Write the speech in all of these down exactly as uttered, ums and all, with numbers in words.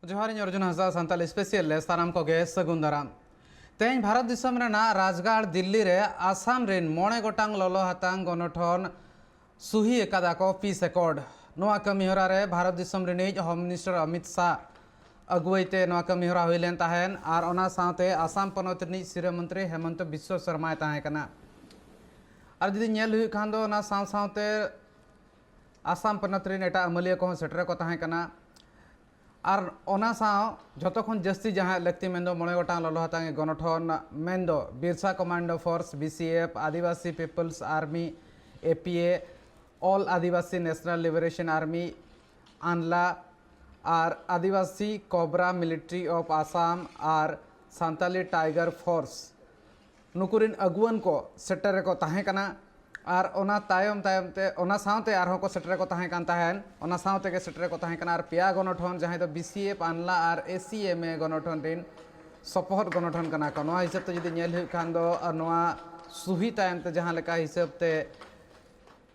ᱡᱚᱦᱟᱨ, ᱤᱧ ᱚᱨᱡᱩᱱ ᱦᱟᱸᱥᱫᱟ, ᱥᱟᱱᱛᱟᱲ ᱥᱯᱮᱥᱤᱭᱟᱞ ᱨᱮ ᱥᱟᱱᱟᱢ ᱠᱚᱜᱮ ᱥᱟᱹᱜᱩᱱ ᱫᱟᱨᱟᱢ᱾ ᱛᱮᱦᱮᱧ ᱵᱷᱟᱨᱚᱛ ᱫᱤᱥᱚᱢ ᱨᱮᱱᱟᱜ ᱨᱟᱡᱽᱜᱟᱲ ᱫᱤᱞᱞᱤ ᱨᱮ ᱟᱥᱟᱢ ᱨᱮᱱ ᱢᱚᱬᱮ ᱜᱚᱴᱟᱝ ᱞᱚᱞᱚ ᱦᱟᱛᱟᱝ ᱜᱚᱱᱚᱴᱷᱚᱱ ᱥᱩᱦᱤ ᱟᱠᱟᱫᱟ ᱠᱚ ᱯᱤᱥ ᱮᱠᱚᱨᱰ᱾ ᱱᱚᱣᱟ ᱠᱟᱹᱢᱤ ᱦᱚᱨᱟ ᱨᱮ ᱵᱷᱟᱨᱚᱛ ᱫᱤᱥᱚᱢ ᱨᱤᱱᱤᱡ ᱦᱳᱢ ᱢᱤᱱᱤᱥᱴᱟᱨ ᱚᱢᱤᱛ ᱥᱟᱦ ᱟᱹᱜᱩᱣᱟᱹᱭ ᱛᱮ ᱱᱚᱣᱟ ᱠᱟᱹᱢᱤ ᱦᱚᱨᱟ ᱦᱩᱭ ᱞᱮᱱ ᱛᱟᱦᱮᱸᱱ ᱟᱨ ᱚᱱᱟ ᱥᱟᱶᱛᱮ ᱟᱥᱟᱢ ᱯᱚᱱᱚᱛ ᱨᱤᱱᱤᱡ ᱥᱤᱨᱟᱹ ᱢᱚᱱᱛᱨᱤ ᱦᱮᱢᱚᱱᱛᱚ ᱵᱤᱥᱣᱚ ᱥᱚᱨᱢᱟᱭ ᱛᱟᱦᱮᱸ ᱠᱟᱱᱟ᱾ ᱟᱨ ᱡᱩᱫᱤ ᱧᱮᱞ ᱦᱩᱭᱩᱜ ᱠᱷᱟᱱ ᱫᱚ ᱚᱱᱟ ᱥᱟᱶ ᱥᱟᱶᱛᱮ ᱟᱥᱟᱢ ᱯᱚᱱᱚᱛ ᱨᱮᱱ ᱮᱴᱟᱜ ᱟᱹᱢᱟᱹᱞᱤᱭᱟᱹ ᱠᱚᱦᱚᱸ ᱥᱮᱴᱮᱨ ᱠᱚ ᱛᱟᱦᱮᱸ ᱠᱟᱱᱟ᱾ ᱟᱨ ᱚᱱᱟ ᱥᱟᱶ ᱡᱷᱚᱛᱚ ᱠᱷᱚᱱ ᱡᱟᱹᱥᱛᱤ ᱡᱟᱦᱟᱸ ᱞᱟᱹᱠᱛᱤ ᱢᱮᱱᱫᱚ ᱢᱚᱬᱮ ᱜᱚᱴᱟᱝ ᱞᱚᱞᱚ ᱦᱟᱛᱟᱝ ᱜᱚᱱᱚᱴᱷᱚᱱ ᱢᱮᱱᱫᱚ Birsa commando force, B C F, Adivasi peoples army, A P A, all Adivasi national liberation army, ANLA, ᱟᱨ Adivasi cobra military of Assam ᱟᱨ ᱥᱟᱱᱛᱟᱞᱤ ᱴᱟᱭᱜᱟᱨ ᱯᱷᱳᱨᱥ, ᱱᱩᱠᱩ ᱨᱤᱱ ᱟᱹᱜᱩᱣᱟᱹᱱ ᱠᱚ ᱥᱮᱴᱮᱨ ᱨᱮᱠᱚ ᱛᱟᱦᱮᱸ ᱠᱟᱱᱟ᱾ ᱟᱨ ᱚᱱᱟ ᱛᱟᱭᱚᱢ ᱛᱟᱭᱚᱢ ᱛᱮ ᱚᱱᱟ ᱥᱟᱶᱛᱮ ᱟᱨᱦᱚᱸ ᱠᱚ ᱥᱮᱴᱮᱨ ᱠᱚ ᱛᱟᱦᱮᱸ ᱠᱟᱱ ᱛᱟᱦᱮᱸᱱ, ᱚᱱᱟ ᱥᱟᱶ ᱛᱮᱜᱮ ᱥᱮᱴᱮᱨ ᱠᱚ ᱛᱟᱦᱮᱸ ᱠᱟᱱᱟ ᱟᱨ ᱯᱮᱭᱟ ᱜᱚᱱᱚᱴᱷᱚᱱ, ᱡᱟᱦᱟᱸᱭ ᱫᱚ ᱵᱤ ᱥᱤ ᱮᱯᱷ, ᱟᱱᱞᱟ ᱟᱨ ᱮ ᱥᱤ ᱮᱢ ᱮ ᱜᱚᱱᱚᱴᱷᱚᱱ ᱨᱤᱱ ᱥᱚᱯᱚᱦᱚᱫ ᱜᱚᱱᱚᱴᱷᱚᱱ ᱠᱟᱱᱟ ᱠᱚ᱾ ᱱᱚᱣᱟ ᱦᱤᱥᱟᱹᱵ ᱛᱮ ᱡᱩᱫᱤ ᱧᱮᱞ ᱦᱩᱭᱩᱜ ᱠᱷᱟᱱ ᱫᱚ, ᱟᱨ ᱱᱚᱣᱟ ᱥᱩᱦᱤ ᱛᱟᱭᱚᱢ ᱛᱮ ᱡᱟᱦᱟᱸ ᱞᱮᱠᱟ ᱦᱤᱥᱟᱹᱵ ᱛᱮ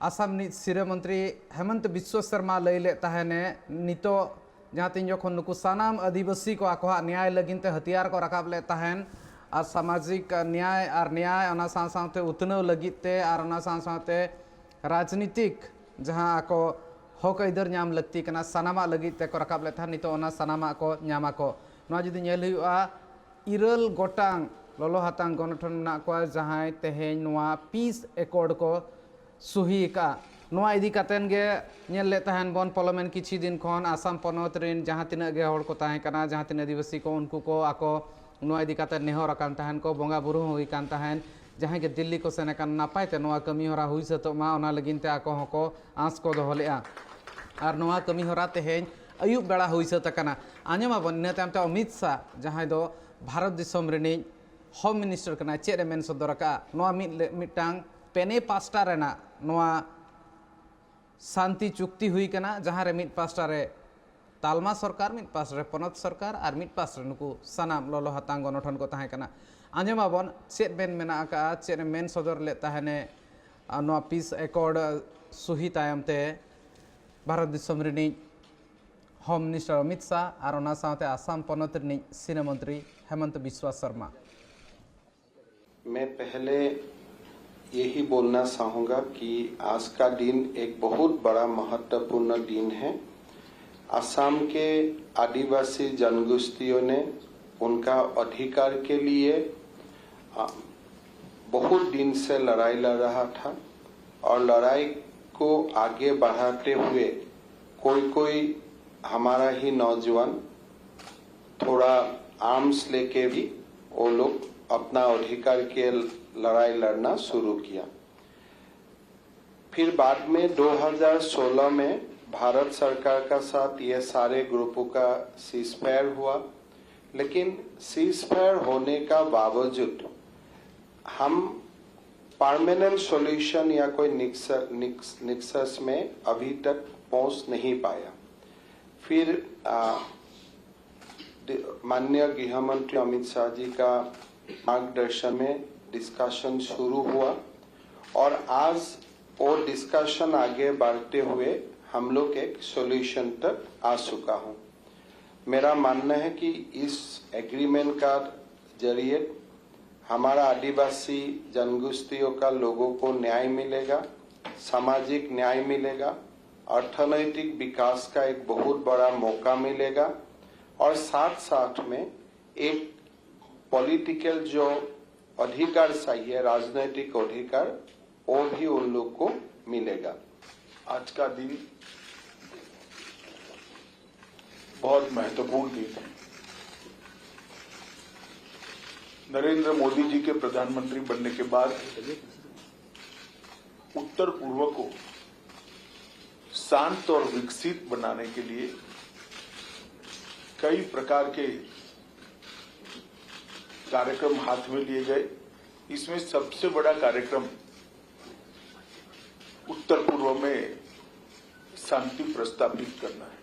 ᱟᱥᱟᱢ ᱨᱤᱱᱤᱡ ᱥᱤᱨᱟᱹ ᱢᱚᱱᱛᱨᱤ ᱦᱮᱢᱚᱱᱛ ᱵᱤᱥᱣᱚ ᱥᱚᱨᱢᱟ ᱞᱟᱹᱭ ᱞᱮᱫ ᱛᱟᱦᱮᱸᱱᱮ, ᱱᱤᱛᱚᱜ ᱡᱟᱦᱟᱸ ᱛᱤᱱ ᱡᱚᱠᱷᱚᱱ ᱱᱩᱠᱩ ᱥᱟᱱᱟᱢ ᱟᱹᱫᱤᱵᱟᱹᱥᱤ ᱠᱚ ᱟᱠᱚᱣᱟᱜ ᱱᱮᱭᱟᱭ ᱞᱟᱹᱜᱤᱫ ᱛᱮ ᱦᱟᱹᱛᱤᱭᱟᱨ ᱠᱚ ᱨᱟᱠᱟᱵ ᱞᱮᱫ ᱛᱟᱦᱮᱸᱱ ᱟᱨ ᱥᱟᱢᱟᱡᱤᱠ ᱱᱮᱭᱟᱭ ᱟᱨ ᱱᱮᱭᱟᱭ, ᱚᱱᱟ ᱥᱟᱶ ᱥᱟᱶᱛᱮ ᱩᱛᱱᱟᱹᱣ ᱞᱟᱹᱜᱤᱫ ᱛᱮ ᱟᱨ ᱚᱱᱟ ᱥᱟᱶ ᱥᱟᱶᱛᱮ ᱨᱟᱡᱽᱱᱤᱛᱤᱠ ᱡᱟᱦᱟᱸ ᱟᱠᱚ ᱦᱚᱠ ᱟᱹᱭᱫᱟᱹᱨ ᱧᱟᱢ ᱞᱟᱹᱠᱛᱤ ᱠᱟᱱᱟ, ᱥᱟᱱᱟᱢᱟᱜ ᱞᱟᱹᱜᱤᱫ ᱛᱮᱠᱚ ᱨᱟᱠᱟᱵ ᱞᱮᱫ ᱛᱟᱦᱮᱸᱱ, ᱱᱤᱛᱚᱜ ᱚᱱᱟ ᱥᱟᱱᱟᱢᱟᱜ ᱠᱚ ᱧᱟᱢ ᱟᱠᱚ᱾ ᱱᱚᱣᱟ ᱡᱩᱫᱤ ᱧᱮᱞ ᱦᱩᱭᱩᱜᱼᱟ, ᱤᱨᱟᱹᱞ ᱜᱚᱴᱟᱝ ᱞᱚᱞᱚ ᱦᱟᱛᱟᱝ ᱜᱚᱱᱚᱴᱷᱚᱱ ᱢᱮᱱᱟᱜ ᱠᱚᱣᱟ, ᱡᱟᱦᱟᱸᱭ ᱛᱮᱦᱮᱧ ᱱᱚᱣᱟ ᱯᱤᱥ ᱮᱠᱚᱨᱰ ᱠᱚ ᱥᱩᱦᱤ ᱟᱠᱟᱫᱼᱟ᱾ ᱱᱚᱣᱟ ᱤᱫᱤ ᱠᱟᱛᱮᱱ ᱜᱮ ᱧᱮᱞ ᱞᱮᱫ ᱛᱟᱦᱮᱱ ᱵᱚᱱ ᱯᱟᱨᱞᱟᱢᱮᱱᱴ ᱠᱤᱪᱷᱩ ᱫᱤᱱ ᱠᱷᱚᱱ ᱟᱥᱟᱢ ᱯᱚᱱᱚᱛ ᱨᱮᱱ ᱡᱟᱦᱟᱸ ᱛᱤᱱᱟᱹᱜ ᱜᱮ ᱦᱚᱲ ᱠᱚ ᱛᱟᱦᱮᱸ ᱠᱟᱱᱟ, ᱡᱟᱦᱟᱸ ᱛᱤᱱᱟᱹᱜ ᱟᱹᱫᱤᱵᱟᱹᱥᱤ ᱠᱚ, ᱩᱱᱠᱩ ᱠᱚ ᱟᱠᱚ ᱱᱚᱣᱟ ᱤᱫᱤ ᱠᱟᱛᱮ ᱱᱮᱦᱚᱨ ᱟᱠᱟᱱ ᱛᱟᱦᱮᱱ ᱠᱚ, ᱵᱚᱸᱜᱟ ᱵᱩᱨᱩ ᱦᱚᱸ ᱦᱩᱭ ᱠᱟᱱ ᱛᱟᱦᱮᱱ᱾ ᱡᱟᱦᱟᱸᱭ ᱜᱮ ᱫᱤᱞᱞᱤ ᱠᱚ ᱥᱮᱱ ᱟᱠᱟᱱ, ᱱᱟᱯᱟᱭ ᱛᱮ ᱱᱚᱣᱟ ᱠᱟᱹᱢᱤ ᱦᱚᱨᱟ ᱦᱩᱭ ᱥᱟᱹᱛᱚᱜ ᱢᱟ, ᱚᱱᱟ ᱞᱟᱹᱜᱤᱫ ᱛᱮ ᱟᱠᱚ ᱦᱚᱸᱠᱚ ᱟᱸᱥ ᱠᱚ ᱫᱚᱦᱚ ᱞᱮᱫᱼᱟ᱾ ᱟᱨ ᱱᱚᱣᱟ ᱠᱟᱹᱢᱤ ᱦᱚᱨᱟ ᱛᱮᱦᱮᱧ ᱟᱹᱭᱩᱵ ᱵᱮᱲᱟ ᱦᱩᱭ ᱥᱟᱹᱛ ᱟᱠᱟᱱᱟ᱾ ᱟᱸᱡᱚᱢ ᱟᱵᱚᱱ ᱤᱱᱟᱹ ᱛᱟᱭᱚᱢ ᱛᱮ ᱚᱢᱤᱛ ᱥᱟᱦ, ᱡᱟᱦᱟᱸᱭ ᱫᱚ ᱵᱷᱟᱨᱚᱛ ᱫᱤᱥᱚᱢ ᱨᱤᱱᱤᱡ ᱦᱳᱢ ᱢᱤᱱᱤᱥᱴᱟᱨ ᱠᱟᱱᱟᱭ, ᱪᱮᱫ ᱮ ᱢᱮᱱ ᱥᱚᱫᱚᱨ ᱟᱠᱟᱫᱼᱟ᱾ ᱱᱚᱣᱟ ᱢᱤᱫ ᱞᱮ-, ᱢᱤᱫᱴᱟᱝ ᱯᱮᱱᱮ ᱯᱟᱥᱴᱟ ᱨᱮᱱᱟᱜ ᱱᱚᱣᱟ ᱥᱟᱱᱛᱤ ᱪᱩᱠᱛᱤ ᱦᱩᱭ ᱠᱟᱱᱟ, ᱡᱟᱦᱟᱸ ᱨᱮ ᱢᱤᱫ ᱯᱟᱥᱴᱟ ᱨᱮ ᱛᱟᱞᱢᱟ ᱥᱚᱨᱠᱟᱨ, ᱢᱤᱫ ᱯᱟᱥᱴᱟ ᱨᱮ ᱯᱚᱱᱚᱛ ᱥᱚᱨᱠᱟᱨ ᱟᱨ ᱢᱤᱫ ᱯᱟᱥᱴᱟ ᱨᱮ ᱱᱩᱠᱩ ᱥᱟᱱᱟᱢ ᱞᱚᱞᱚ ᱦᱟᱛᱟᱝ ᱜᱚᱱᱚᱴᱷᱚᱱ ᱠᱚ ᱛᱟᱦᱮᱸ ᱠᱟᱱᱟ᱾ ᱟᱸᱡᱚᱢ ᱟᱵᱚᱱ ᱪᱮᱫ ᱵᱮᱱ ᱢᱮᱱᱟᱜ ᱟᱠᱟᱫᱼᱟ, ᱪᱮᱫ ᱮ ᱢᱮᱱ ᱥᱚᱫᱚᱨ ᱞᱮᱫ ᱛᱟᱦᱮᱱᱮ, ᱟᱨ ᱱᱚᱣᱟ ᱯᱤᱥ ᱮᱠᱚᱨᱰ ᱥᱩᱦᱤ ᱛᱟᱭᱚᱢ ᱛᱮ ᱵᱷᱟᱨᱚᱛ ᱫᱤᱥᱚᱢ ᱨᱤᱱᱤᱡ ᱦᱳᱢ ᱢᱤᱱᱤᱥᱴᱟᱨ ᱚᱢᱤᱛ ᱥᱟᱦ ᱟᱨ ᱚᱱᱟ ᱥᱟᱶᱛᱮ ᱟᱥᱟᱢ ᱯᱚᱱᱚᱛ ᱨᱤᱱᱤᱡ ᱥᱤᱱᱟᱹ ᱢᱚᱱᱛᱨᱤ ᱦᱮᱢᱚᱱᱛ ᱵᱤᱥᱣᱟ ᱥᱚᱨᱢᱟ᱾ मैं पहले यही बोलना चाहूँगा कि आज का दिन एक बहुत बड़ा महत्वपूर्ण दिन है। असम के आदिवासी जनगोष्ठियों ने उनका अधिकार के लिए, अ, बहुत दिन से लड़ाई लड़ रहा था और लड़ाई को आगे बढ़ाते हुए कोई कोई हमारा ही नौजवान थोड़ा आर्म्स लेके भी वो लोग अपना अधिकार के लड़ाई लड़ना शुरू किया। फिर बाद में दो हज़ार सोलह में भारत सरकार का साथ ये सारे ग्रुपों का सीज फायर हुआ, लेकिन सीज फायर होने का बावजूद हम परमानेंट सॉल्यूशन या कोई निक्स, निक्स, निक्सस में अभी तक पहुंच नहीं पाया। फिर आ, दि- माननीय गृह मंत्री अमित शाह जी का मार्गदर्शन में डिस्कशन शुरू हुआ और आज वो डिस्कशन आगे बढ़ते हुए हम लोग एक सॉल्यूशन तक आ चुका हूँ। मेरा मानना है कि इस एग्रीमेंट का जरिए हमारा आदिवासी जनगोष्ठियों का लोगों को न्याय मिलेगा, सामाजिक न्याय मिलेगा, अर्थनैतिक विकास का एक बहुत बड़ा मौका मिलेगा और साथ साथ में एक पॉलिटिकल जो अधिकार चाहिए, राजनैतिक अधिकार, वो भी उन लोग को मिलेगा। आज का दिन बहुत महत्वपूर्ण दिन है। नरेंद्र मोदी जी के प्रधानमंत्री बनने के बाद उत्तर पूर्व को शांत और विकसित बनाने के लिए कई प्रकार के कार्यक्रम हाथ में लिए गए। इसमें सबसे बड़ा कार्यक्रम उत्तर पूर्व में शांति प्रस्थापित करना है।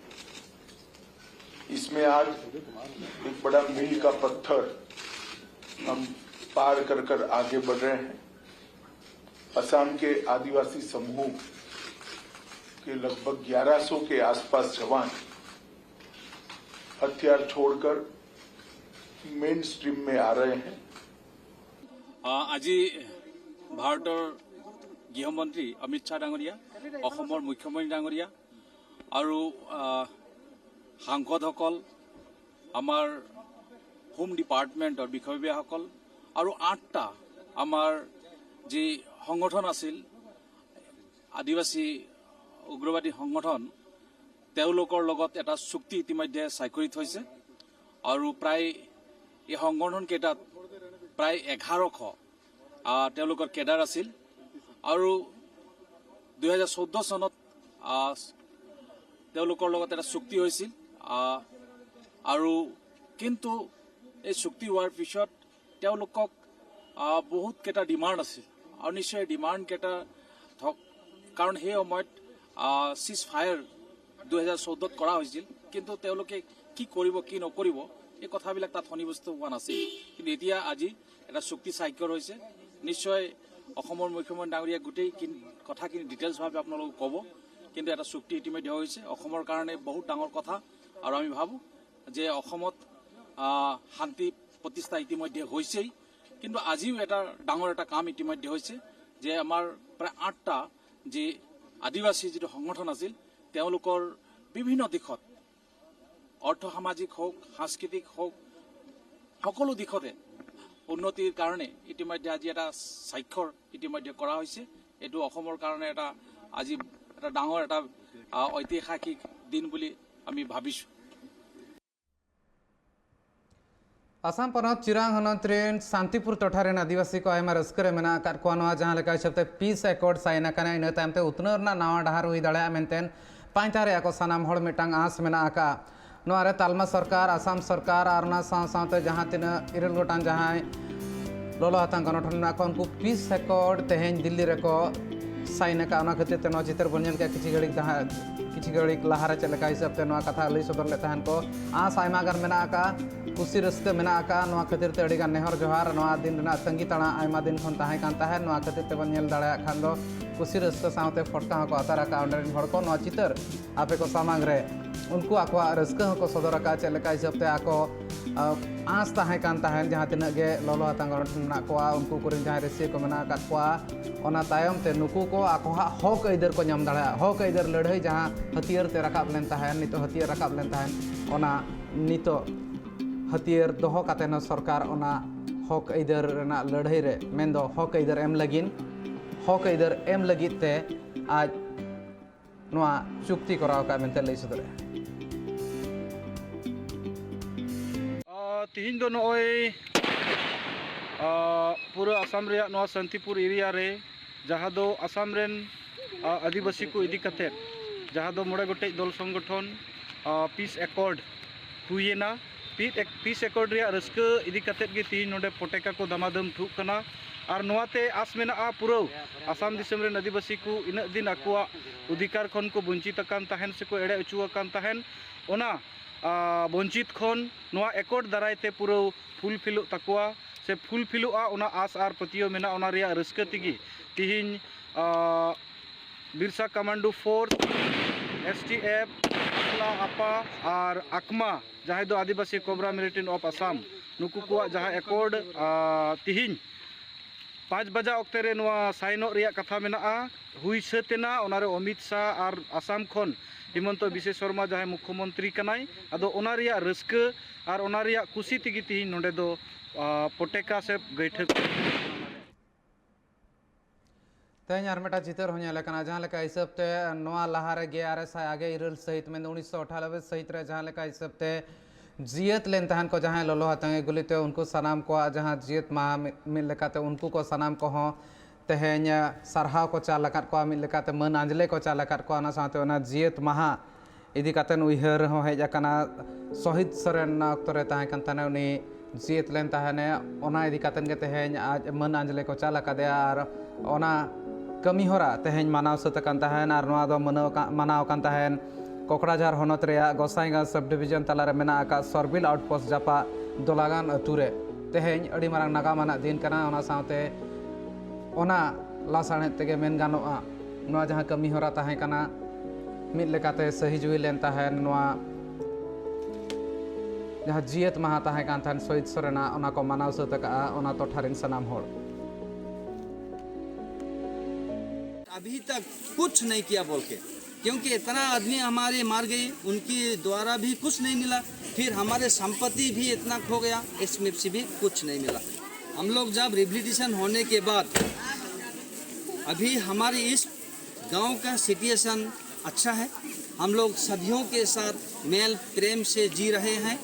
इसमें आज एक बड़ा मील का पत्थर हम पार कर कर आगे बढ़ रहे हैं। असम के आदिवासी समूह के लगभग ग्यारह सौ के आसपास जवान क्या छोड़कर मेन स्ट्रीम में आ रहे हैं। আহ, আজি ভাৰতৰ গৃহমন্ত্ৰী অমিত শ্বাহ ডাঙৰীয়া, অসমৰ মুখ্যমন্ত্ৰী ডাঙৰীয়া আৰু আহ, সাংসদসকল, আমাৰ হোম ডিপাৰ্টমেণ্টৰ বিষয়ববীয়াসকল আৰু আঠটা আমাৰ যি সংগঠন আছিল, আদিবাসী উগ্ৰবাদী সংগঠন, তেওঁলোকৰ লগত এটা চুক্তি ইতিমধ্যে স্বাক্ষৰিত হৈছে আৰু প্ৰায় এই সংগঠনকেইটাত প্ৰায় এঘাৰশ আহ, তেওঁলোকৰ কেডাৰ আছিল আৰু দুহেজাৰ চৈধ্য চনত আহ, তেওঁলোকৰ লগত এটা চুক্তি হৈছিল আহ, আৰু কিন্তু এই চুক্তি হোৱাৰ পিছত তেওঁলোকক আহ, বহুতকেইটা ডিমাণ্ড আছিল আৰু নিশ্চয় ডিমাণ্ডকেইটা থক, কাৰণ সেই সময়ত চিজ ফায়াৰ দুহেজাৰ চৈধ্যত কৰা হৈছিল, কিন্তু তেওঁলোকে কি কৰিব কি নকৰিব এই কথাবিলাক তাত সন্নিৱিষ্ট হোৱা নাছিল। কিন্তু এতিয়া আজি এটা চুক্তি স্বাক্ষৰ হৈছে। নিশ্চয় অসমৰ মুখ্যমন্ত্ৰী ডাঙৰীয়া গোটেইখিনি কথাখিনি ডিটেইলছভাৱে আপোনালোকক ক'ব, কিন্তু এটা চুক্তি ইতিমধ্যে হৈছে। অসমৰ কাৰণে বহুত ডাঙৰ কথা আৰু আমি ভাবোঁ যে অসমত আহ, শান্তি প্ৰতিষ্ঠা ইতিমধ্যে হৈছেই, কিন্তু আজিও এটা ডাঙৰ এটা কাম ইতিমধ্যে হৈছে যে আমাৰ প্ৰায় আঠটা যি আদিবাসী যিটো সংগঠন আছিল, তেওঁলোকৰ বিভিন্ন দিশত অৰ্থ সামাজিক হওক, সাংস্কৃতিক হওক, সকলো দিশতে উন্নতিৰ কাৰণে ইতিমধ্যে আজি এটা স্বাক্ষৰ ইতিমধ্যে কৰা হৈছে। এইটো অসমৰ কাৰণে এটা আজি এটা ডাঙৰ এটা আহ, ঐতিহাসিক দিন বুলি আমি ভাবিছোঁ। ᱟᱥᱟᱢ ᱯᱚᱱᱚᱛ ᱪᱤᱨᱟᱝ ᱦᱚᱱᱚᱛ ᱨᱮᱱ ᱥᱟᱱᱛᱤᱯᱩᱨ ᱴᱚᱴᱷᱟ ᱨᱮᱱ ᱟᱹᱫᱤᱵᱟᱹᱥᱤ ᱠᱚ ᱟᱭᱢᱟ ᱨᱟᱹᱥᱠᱟᱹ ᱨᱮ ᱢᱮᱱᱟᱜ ᱟᱠᱟᱫ ᱠᱚᱣᱟ᱾ ᱱᱚᱣᱟ ᱡᱟᱦᱟᱸ ᱞᱮᱠᱟ ᱦᱤᱥᱟᱹᱵ ᱛᱮ ᱯᱤᱥ ᱮᱠᱚᱨᱰ ᱥᱟᱭᱤᱱ ᱟᱠᱟᱱᱟ, ᱤᱱᱟᱹ ᱛᱟᱭᱚᱢ ᱛᱮ ᱩᱛᱱᱟᱹᱣ ᱨᱮᱱᱟᱜ ᱱᱟᱣᱟ ᱰᱟᱦᱟᱨ ᱦᱩᱭ ᱫᱟᱲᱮᱭᱟᱜᱼᱟ ᱢᱮᱱᱛᱮ ᱯᱟᱱᱛᱮᱭᱟᱜ ᱠᱚ ᱥᱟᱱᱟᱢ ᱦᱚᱲ ᱢᱤᱫᱴᱟᱝ ᱟᱸᱥ ᱢᱮᱱᱟᱜ ᱟᱠᱟᱫ᱾ ᱱᱚᱣᱟ ᱨᱮ ᱛᱟᱞᱢᱟ ᱥᱚᱨᱠᱟᱨ, ᱟᱥᱟᱢ ᱥᱚᱨᱠᱟᱨ ᱟᱨ ᱚᱱᱟ ᱥᱟᱶ ᱥᱟᱶᱛᱮ ᱡᱟᱦᱟᱸ ᱛᱤᱱᱟᱹᱜ ᱤᱨᱟᱹᱞ ᱜᱚᱴᱟᱝ ᱡᱟᱦᱟᱸᱭ ᱞᱚᱞᱚ ᱦᱟᱛᱟᱝ ᱜᱚᱱᱚᱴᱷᱚᱱ ᱢᱮᱱᱟᱜ ᱠᱚᱣᱟ, ᱩᱱᱠᱩ ᱯᱤᱥ ᱮᱠᱚᱨᱰ ᱛᱮᱦᱮᱧ ᱫᱤᱞᱞᱤ ᱨᱮᱠᱚ ᱥᱟᱭᱤᱱ ᱟᱠᱟᱫ᱾ ᱚᱱᱟ ᱠᱷᱟᱹᱛᱤᱨ ᱛᱮ ᱱᱚᱣᱟ ᱪᱤᱛᱟᱹᱨ ᱵᱚᱱ ᱧᱮᱞ ᱠᱮᱫᱟ ᱠᱤᱪᱷᱩ ᱜᱷᱟᱹᱲᱤᱡ ᱡᱟᱦᱟᱸ ᱠᱤᱪᱷᱩ ᱜᱷᱟᱹᱲᱤᱡ ᱞᱟᱦᱟᱨᱮ ᱪᱮᱫ ᱞᱮᱠᱟ ᱦᱤᱥᱟᱹᱵ ᱛᱮ ᱱᱚᱣᱟ ᱠᱟᱛᱷᱟ ᱞᱟᱹᱭ ᱥᱚᱫᱚᱨ ᱞᱮᱫ ᱛᱟᱦᱮᱱ ᱠᱚ᱾ ᱟᱸᱥ ᱟᱭᱢᱟ ᱜᱟᱱ ᱢᱮᱱᱟᱜ ᱟᱠᱟᱫᱼᱟ, ᱠᱩᱥᱤ ᱨᱟᱹᱥᱠᱟᱹ ᱢᱮᱱᱟᱜ ᱟᱠᱟᱫᱼᱟ᱾ ᱱᱚᱣᱟ ᱠᱷᱟᱹᱛᱤᱨ ᱛᱮ ᱟᱹᱰᱤ ᱜᱟᱱ ᱱᱮᱦᱚᱨ ᱡᱚᱦᱟᱨ, ᱱᱚᱣᱟ ᱫᱤᱱ ᱨᱮᱱᱟᱜ ᱛᱟᱺᱜᱤ ᱛᱟᱲᱟ ᱟᱭᱢᱟ ᱫᱤᱱ ᱠᱷᱚᱱ ᱛᱟᱦᱮᱸ ᱠᱟᱱ ᱛᱟᱦᱮᱸᱫ᱾ ᱱᱚᱣᱟ ᱠᱷᱟᱹᱛᱤᱨ ᱛᱮᱵᱚᱱ ᱧᱮᱞ ᱫᱟᱲᱮᱭᱟᱜ ᱠᱷᱟᱱ ᱫᱚ ᱠᱩᱥᱤ ᱨᱟᱹᱥᱠᱟᱹ ᱥᱟᱶᱛᱮ ᱯᱷᱚᱴᱠᱟ ᱦᱚᱸᱠᱚ ᱟᱛᱟᱨ ᱟᱠᱟᱫᱼᱟ ᱚᱸᱰᱮ ᱨᱮᱱ ᱦᱚᱲ ᱠᱚ᱾ ᱱᱚᱣᱟ ᱪᱤᱛᱟᱹᱨ ᱟᱯᱮ ᱠᱚ ᱥᱟᱢᱟᱝ ᱨᱮ ᱩᱱᱠᱩ ᱟᱠᱚᱣᱟᱜ ᱨᱟᱹᱥᱠᱟᱹ ᱦᱚᱸᱠᱚ ᱥᱚᱫᱚᱨ ᱟᱠᱟᱫᱼᱟ, ᱪᱮᱫ ᱞᱮᱠᱟ ᱦᱤᱥᱟᱹᱵ ᱛᱮ ᱟᱠᱚ, ᱟ, ᱟᱸᱥ ᱛᱟᱦᱮᱸ ᱠᱟᱱ ᱛᱟᱦᱮᱸᱫ, ᱡᱟᱦᱟᱸ ᱛᱤᱱᱟᱹᱜ ᱜᱮ ᱞᱚᱞᱚ ᱦᱟᱛᱟᱝ ᱜᱚᱱᱚᱝ ᱴᱷᱮᱱ ᱢᱮᱱᱟᱜ ᱠᱚᱣᱟ, ᱩᱱᱠᱩ ᱠᱚᱨᱮᱱ ᱡᱟᱦᱟᱸᱭ ᱨᱟᱹᱥᱤᱭᱟᱹ ᱠᱚ ᱢᱮᱱᱟᱜ ᱟᱠᱟᱫ ᱠᱚᱣᱟ, ᱚᱱᱟ ᱛᱟᱭᱚᱢ ᱛᱮ ᱱᱩᱠᱩ ᱠᱚ ᱟᱠᱚᱣᱟᱜ ᱦᱚᱠ ᱟᱹᱭᱫᱟᱹᱨ ᱠᱚ ᱧᱟᱢ ᱫᱟᱲᱮᱭᱟᱜᱼᱟ᱾ ᱦᱚᱠ ᱟᱹᱭᱫᱟᱹᱨ ᱞᱟᱹᱲᱦᱟᱹᱭ ᱡᱟᱦᱟᱸ ᱦᱟᱹᱛᱭᱟᱹᱨ ᱛᱮ ᱨᱟᱠᱟᱵ ᱞᱮᱱ ᱛᱟᱦᱮᱸᱫ, ᱱᱤᱛᱚᱜ ᱦᱟᱹᱛᱭᱟᱹᱨ ᱨᱟᱠᱟᱵ ᱞᱮᱱ ᱛᱟᱦᱮᱸᱫ, ᱚᱱᱟ ᱱᱤᱛᱚᱜ ᱦᱟᱹᱛᱭᱟᱹᱨ ᱫᱚᱦᱚ ᱠᱟᱛᱮ ᱦᱚᱸ ᱥᱚᱨᱠᱟᱨ ᱚᱱᱟ ᱦᱚᱠ ᱟᱹᱭᱫᱟᱹᱨ ᱨᱮᱱᱟᱜ ᱞᱟᱹᱲᱦᱟᱹᱭ ᱨᱮ, ᱢᱮᱱᱫᱚ ᱦᱚᱠ ᱟᱹᱭᱫᱟᱹᱨ ᱮᱢ ᱞᱟᱹᱜᱤᱫ, ᱦᱚᱠ ᱟᱹᱭᱫᱟᱹᱨ ᱮᱢ ᱞᱟᱹᱜᱤᱫ ᱛᱮ ᱟᱡ ᱱᱚᱣᱟ ᱪᱩᱠᱛᱤ ᱠᱚᱨᱟᱣ ᱟᱠᱟᱫ ᱢᱮᱱᱛᱮ ᱞᱟᱹᱭ ᱥᱚᱫᱚᱨᱮᱫᱼᱟ᱾ ᱟᱨ ᱛᱤᱦᱤᱧ ᱫᱚ ᱱᱚᱜᱼᱚᱭ, ᱟᱨ ᱯᱩᱨᱟᱹ ᱟᱥᱟᱢ ᱨᱮᱭᱟᱜ ᱱᱚᱣᱟ ᱥᱟᱱᱛᱤᱯᱩᱨ ᱮᱨᱤᱭᱟ ᱨᱮ, ᱡᱟᱦᱟᱸ ᱫᱚ ᱟᱥᱟᱢ ᱨᱮᱱ, ᱟᱨ ᱟᱹᱫᱤᱵᱟᱹᱥᱤ ᱠᱚ ᱤᱫᱤ ᱠᱟᱛᱮᱫ, ᱡᱟᱦᱟᱸ ᱫᱚ ᱢᱚᱬᱮ ᱜᱚᱴᱮᱡ ᱫᱚᱞ ᱥᱚᱝᱜᱚᱴᱷᱚᱱ, ᱟᱨ ᱯᱤᱥ ᱮᱠᱚᱨᱰ ᱦᱩᱭᱮᱱᱟ᱾ ᱯᱤᱥ ᱮᱠ-, ᱯᱤᱥ ᱮᱠᱚᱨᱰ ᱨᱮᱭᱟᱜ ᱨᱟᱹᱥᱠᱟᱹ ᱤᱫᱤ ᱠᱟᱛᱮᱫ ᱜᱮ ᱛᱤᱦᱤᱧ ᱱᱚᱰᱮ ᱯᱚᱴᱮᱠᱟ ᱠᱚ ᱫᱟᱢᱟᱫᱟᱹᱢ ᱴᱷᱩᱜ ᱠᱟᱱᱟ᱾ ᱟᱨ ᱱᱚᱣᱟᱛᱮ ᱟᱥ ᱢᱮᱱᱟᱜᱼᱟ, ᱯᱩᱨᱟᱹᱣ ᱟᱥᱟᱢ ᱫᱤᱥᱚᱢ ᱨᱮᱱ ᱟᱹᱫᱤᱵᱟᱹᱥᱤ ᱠᱚ ᱤᱱᱟᱹᱜ ᱫᱤᱱ ᱟᱠᱚᱣᱟᱜ ᱚᱫᱷᱤᱠᱟᱨ ᱠᱷᱚᱱ ᱠᱚ ᱵᱚᱧᱪᱤᱛ ᱟᱠᱟᱱ ᱛᱟᱦᱮᱱ ᱥᱮᱠᱚ ᱮᱲᱮ ᱚᱪᱚ ᱟᱠᱟᱱ ᱛᱟᱦᱮᱱ, ᱚᱱᱟ, ᱟ, ᱵᱚᱧᱪᱤᱛ ᱠᱷᱚᱱ ᱱᱚᱣᱟ ᱮᱠᱚᱨᱰ ᱫᱟᱨᱟᱭ ᱛᱮ ᱯᱩᱨᱟᱹᱣ ᱯᱷᱩᱞᱯᱷᱤᱞᱚᱜ ᱛᱟᱠᱚᱣᱟ ᱥᱮ ᱯᱷᱩᱞᱯᱷᱤᱞᱚᱜᱼᱟ, ᱚᱱᱟ ᱟᱥ ᱟᱨ ᱯᱟᱹᱛᱭᱟᱹᱣ ᱢᱮᱱᱟᱜᱼᱟ᱾ ᱚᱱᱟ ᱨᱮᱭᱟᱜ ᱨᱟᱹᱥᱠᱟᱹ ᱛᱮᱜᱮ ᱛᱤᱦᱤᱧ, ᱟ, Birsa commando force, S T F, ᱟᱯᱟ ᱟᱨ ᱟᱠᱢᱟ, ᱡᱟᱦᱟᱸᱭ ᱫᱚ ᱟᱹᱫᱤᱵᱟᱹᱥᱤ ᱠᱳᱵᱨᱟ ᱢᱤᱞᱤᱴᱮᱱᱴ ᱚᱯᱷ ᱟᱥᱟᱢ, ᱱᱩᱠᱩ ᱠᱚᱣᱟᱜ ᱡᱟᱦᱟᱸ ᱮᱠᱚᱨᱰ, ᱟ, ᱛᱤᱦᱤᱧ ᱯᱟᱸᱪ ᱵᱟᱡᱟ ᱚᱠᱛᱮ ᱨᱮ ᱱᱚᱣᱟ ᱥᱟᱭᱤᱱᱚᱜ ᱨᱮᱭᱟᱜ ᱠᱟᱛᱷᱟ ᱢᱮᱱᱟᱜᱼᱟ, ᱦᱩᱭ ᱥᱟᱹᱛ ᱮᱱᱟ᱾ ᱚᱱᱟᱨᱮ ᱚᱢᱤᱛ ᱥᱟᱦ ᱟᱨ ᱟᱥᱟᱢ ᱠᱷᱚᱱ ᱦᱤᱢᱚᱱᱛᱚ ᱵᱤᱥᱣᱚ ᱥᱚᱨᱢᱟ ᱡᱟᱦᱟᱸᱭ ᱢᱩᱠᱷᱭᱚᱢᱚᱱᱛᱨᱤ ᱠᱟᱱᱟᱭ, ᱟᱫᱚ ᱚᱱᱟ ᱨᱮᱭᱟᱜ ᱨᱟᱹᱥᱠᱟᱹ ᱟᱨ ᱚᱱᱟ ᱨᱮᱭᱟᱜ ᱠᱩᱥᱤ ᱛᱮᱜᱮ ᱛᱤᱦᱤᱧ ᱱᱚᱰᱮ ᱫᱚ, ᱟ, ᱯᱚᱴᱮᱠᱟ ᱥᱮ ᱜᱟᱹᱭᱴᱷᱟᱹ ᱠᱚ᱾ ᱛᱮᱦᱮᱧ ᱟᱨ ᱢᱤᱫᱴᱟᱝ ᱪᱤᱛᱟᱹᱨ ᱦᱚᱸ ᱧᱮᱞ ᱟᱠᱟᱱᱟ, ᱡᱟᱦᱟᱸ ᱞᱮᱠᱟ ᱦᱤᱥᱟᱹᱵ ᱛᱮ ᱱᱚᱣᱟ ᱞᱟᱦᱟ ᱨᱮ ᱜᱮᱞ ᱟᱨᱮ ᱥᱟᱭ ᱟᱨᱮ ᱜᱮᱞ ᱤᱨᱟᱹᱞ ᱥᱟᱹᱦᱤᱛ, ᱢᱮᱱᱫᱚ ᱩᱱᱤᱥᱥᱚ ᱟᱴᱷᱟᱱᱚᱵᱵᱳᱭ ᱥᱟᱹᱦᱤᱛ ᱨᱮ ᱡᱟᱦᱟᱸ ᱞᱮᱠᱟ ᱦᱤᱥᱟᱹᱵ ᱛᱮ ᱡᱤᱭᱟᱹᱛ ᱞᱮᱱ ᱛᱟᱦᱮᱱ ᱠᱚ ᱡᱟᱦᱟᱸᱭ ᱞᱚᱞᱚ ᱦᱟᱛᱟᱝ ᱜᱩᱞᱤ ᱛᱮ, ᱩᱱᱠᱩ ᱥᱟᱱᱟᱢ ᱠᱚᱣᱟᱜ ᱡᱟᱦᱟᱸ ᱡᱤᱭᱟᱹᱛ ᱢᱟᱦᱟ ᱢᱤᱫ, ᱢᱤᱫ ᱞᱮᱠᱟᱛᱮ ᱩᱱᱠᱩ ᱠᱚ ᱥᱟᱱᱟᱢ ᱠᱚᱦᱚᱸ ᱛᱮᱦᱮᱧ ᱥᱟᱨᱦᱟᱣ ᱠᱚ ᱪᱟᱞ ᱟᱠᱟᱫ ᱠᱚᱣᱟ, ᱢᱤᱫ ᱞᱮᱠᱟᱛᱮ ᱢᱟᱹᱱ ᱟᱸᱡᱽᱞᱮ ᱠᱚ ᱪᱟᱞ ᱟᱠᱟᱫ ᱠᱚᱣᱟ᱾ ᱚᱱᱟ ᱥᱟᱶᱛᱮ ᱚᱱᱟ ᱡᱤᱭᱟᱹᱛ ᱢᱟᱦᱟ ᱤᱫᱤ ᱠᱟᱛᱮᱫ ᱩᱭᱦᱟᱹᱨ ᱦᱚᱸ ᱦᱮᱡ ᱟᱠᱟᱱᱟ᱾ ᱥᱚᱦᱤᱫ ᱥᱚᱨᱮᱱ ᱚᱱᱟ ᱚᱠᱛᱚ ᱨᱮ ᱛᱟᱦᱮᱸ ᱠᱟᱱ ᱛᱟᱦᱮᱱᱟ, ᱩᱱᱤ ᱡᱤᱭᱟᱹᱛ ᱞᱮᱱ ᱛᱟᱦᱮᱱᱮ, ᱚᱱᱟ ᱤᱫᱤ ᱠᱟᱛᱮᱫ ᱜᱮ ᱛᱮᱦᱮᱧ ᱟᱡ ᱢᱟᱹᱱ ᱟᱸᱡᱽᱞᱮ ᱠᱚ ᱪᱟᱞ ᱟᱠᱟᱫᱮᱭᱟ᱾ ᱟᱨ ᱚᱱᱟ ᱠᱟᱹᱢᱤ ᱦᱚᱨᱟ ᱛᱮᱦᱮᱧ ᱢᱟᱱᱟᱣ ᱥᱟᱹᱛ ᱟᱠᱟᱱ ᱛᱟᱦᱮᱱ ᱟᱨ ᱱᱚᱣᱟ ᱫᱚ ᱢᱟᱱᱟᱣ ᱟᱠᱟ-, ᱢᱟᱱᱟᱣ ᱟᱠᱟᱱ ᱛᱟᱦᱮᱱ ᱠᱚᱠᱲᱟᱡᱷᱟᱨ ᱦᱚᱱᱚᱛ ᱨᱮᱭᱟᱜ ᱜᱚᱥᱟᱭᱜᱟᱸᱣ ᱥᱟᱵ ᱰᱤᱵᱷᱤᱡᱚᱱ ᱛᱟᱞᱟᱨᱮ ᱢᱮᱱᱟᱜ ᱟᱠᱟᱫ ᱥᱚᱨᱵᱤᱞ ᱟᱣᱩᱴᱯᱳᱥᱴ ᱡᱟᱯᱟᱜ ᱫᱚᱞᱟᱜᱟᱱ ᱟᱹᱛᱩ ᱨᱮ᱾ ᱛᱮᱦᱮᱧ ᱟᱹᱰᱤ ᱢᱟᱨᱟᱝ ᱱᱟᱜᱟᱢ ᱟᱱᱟᱜ ᱫᱤᱱ ᱠᱟᱱᱟ᱾ ᱚᱱᱟ ᱥᱟᱶᱛᱮ ᱚᱱᱟ ᱞᱟᱥᱟᱬᱦᱮᱫ ᱛᱮᱜᱮ ᱢᱮᱱ ᱜᱟᱱᱚᱜᱼᱟ, ᱱᱚᱣᱟ ᱡᱟᱦᱟᱸ ᱠᱟᱹᱢᱤ ᱦᱚᱨᱟ ᱛᱟᱦᱮᱸ ᱠᱟᱱᱟ, ᱢᱤᱫ ᱞᱮᱠᱟᱛᱮ ᱥᱟᱹᱦᱤ ᱡᱩᱦᱤ ᱞᱮᱱ ᱛᱟᱦᱮᱱ ᱱᱚᱣᱟ ᱡᱟᱦᱟᱸ ᱡᱤᱭᱟᱹᱛ ᱢᱟᱦᱟ ᱛᱟᱦᱮᱸ ᱠᱟᱱ ᱛᱟᱦᱮᱱ ᱥᱚᱦᱤᱫ ᱥᱚᱨᱮᱱᱟᱜ, ᱚᱱᱟ ᱠᱚ ᱢᱟᱱᱟᱣ ᱥᱟᱹᱛ ᱟᱠᱟᱫᱼᱟ ᱚᱱᱟ ᱴᱚᱴᱷᱟ ᱨᱮᱱ ᱥᱟᱱᱟᱢ ᱦᱚᱲ᱾ अभी तक कुछ नहीं किया बोल के, क्योंकि इतना आदमी हमारे मार गए, उनके द्वारा भी कुछ नहीं मिला, फिर हमारे संपत्ति भी इतना खो गया, इसमें से भी कुछ नहीं मिला। हम लोग जब रिहेबिलिटेशन होने के बाद अभी हमारे इस गांव का सिचुएशन अच्छा है। हम लोग सभियों के साथ मेल प्रेम से जी रहे हैं।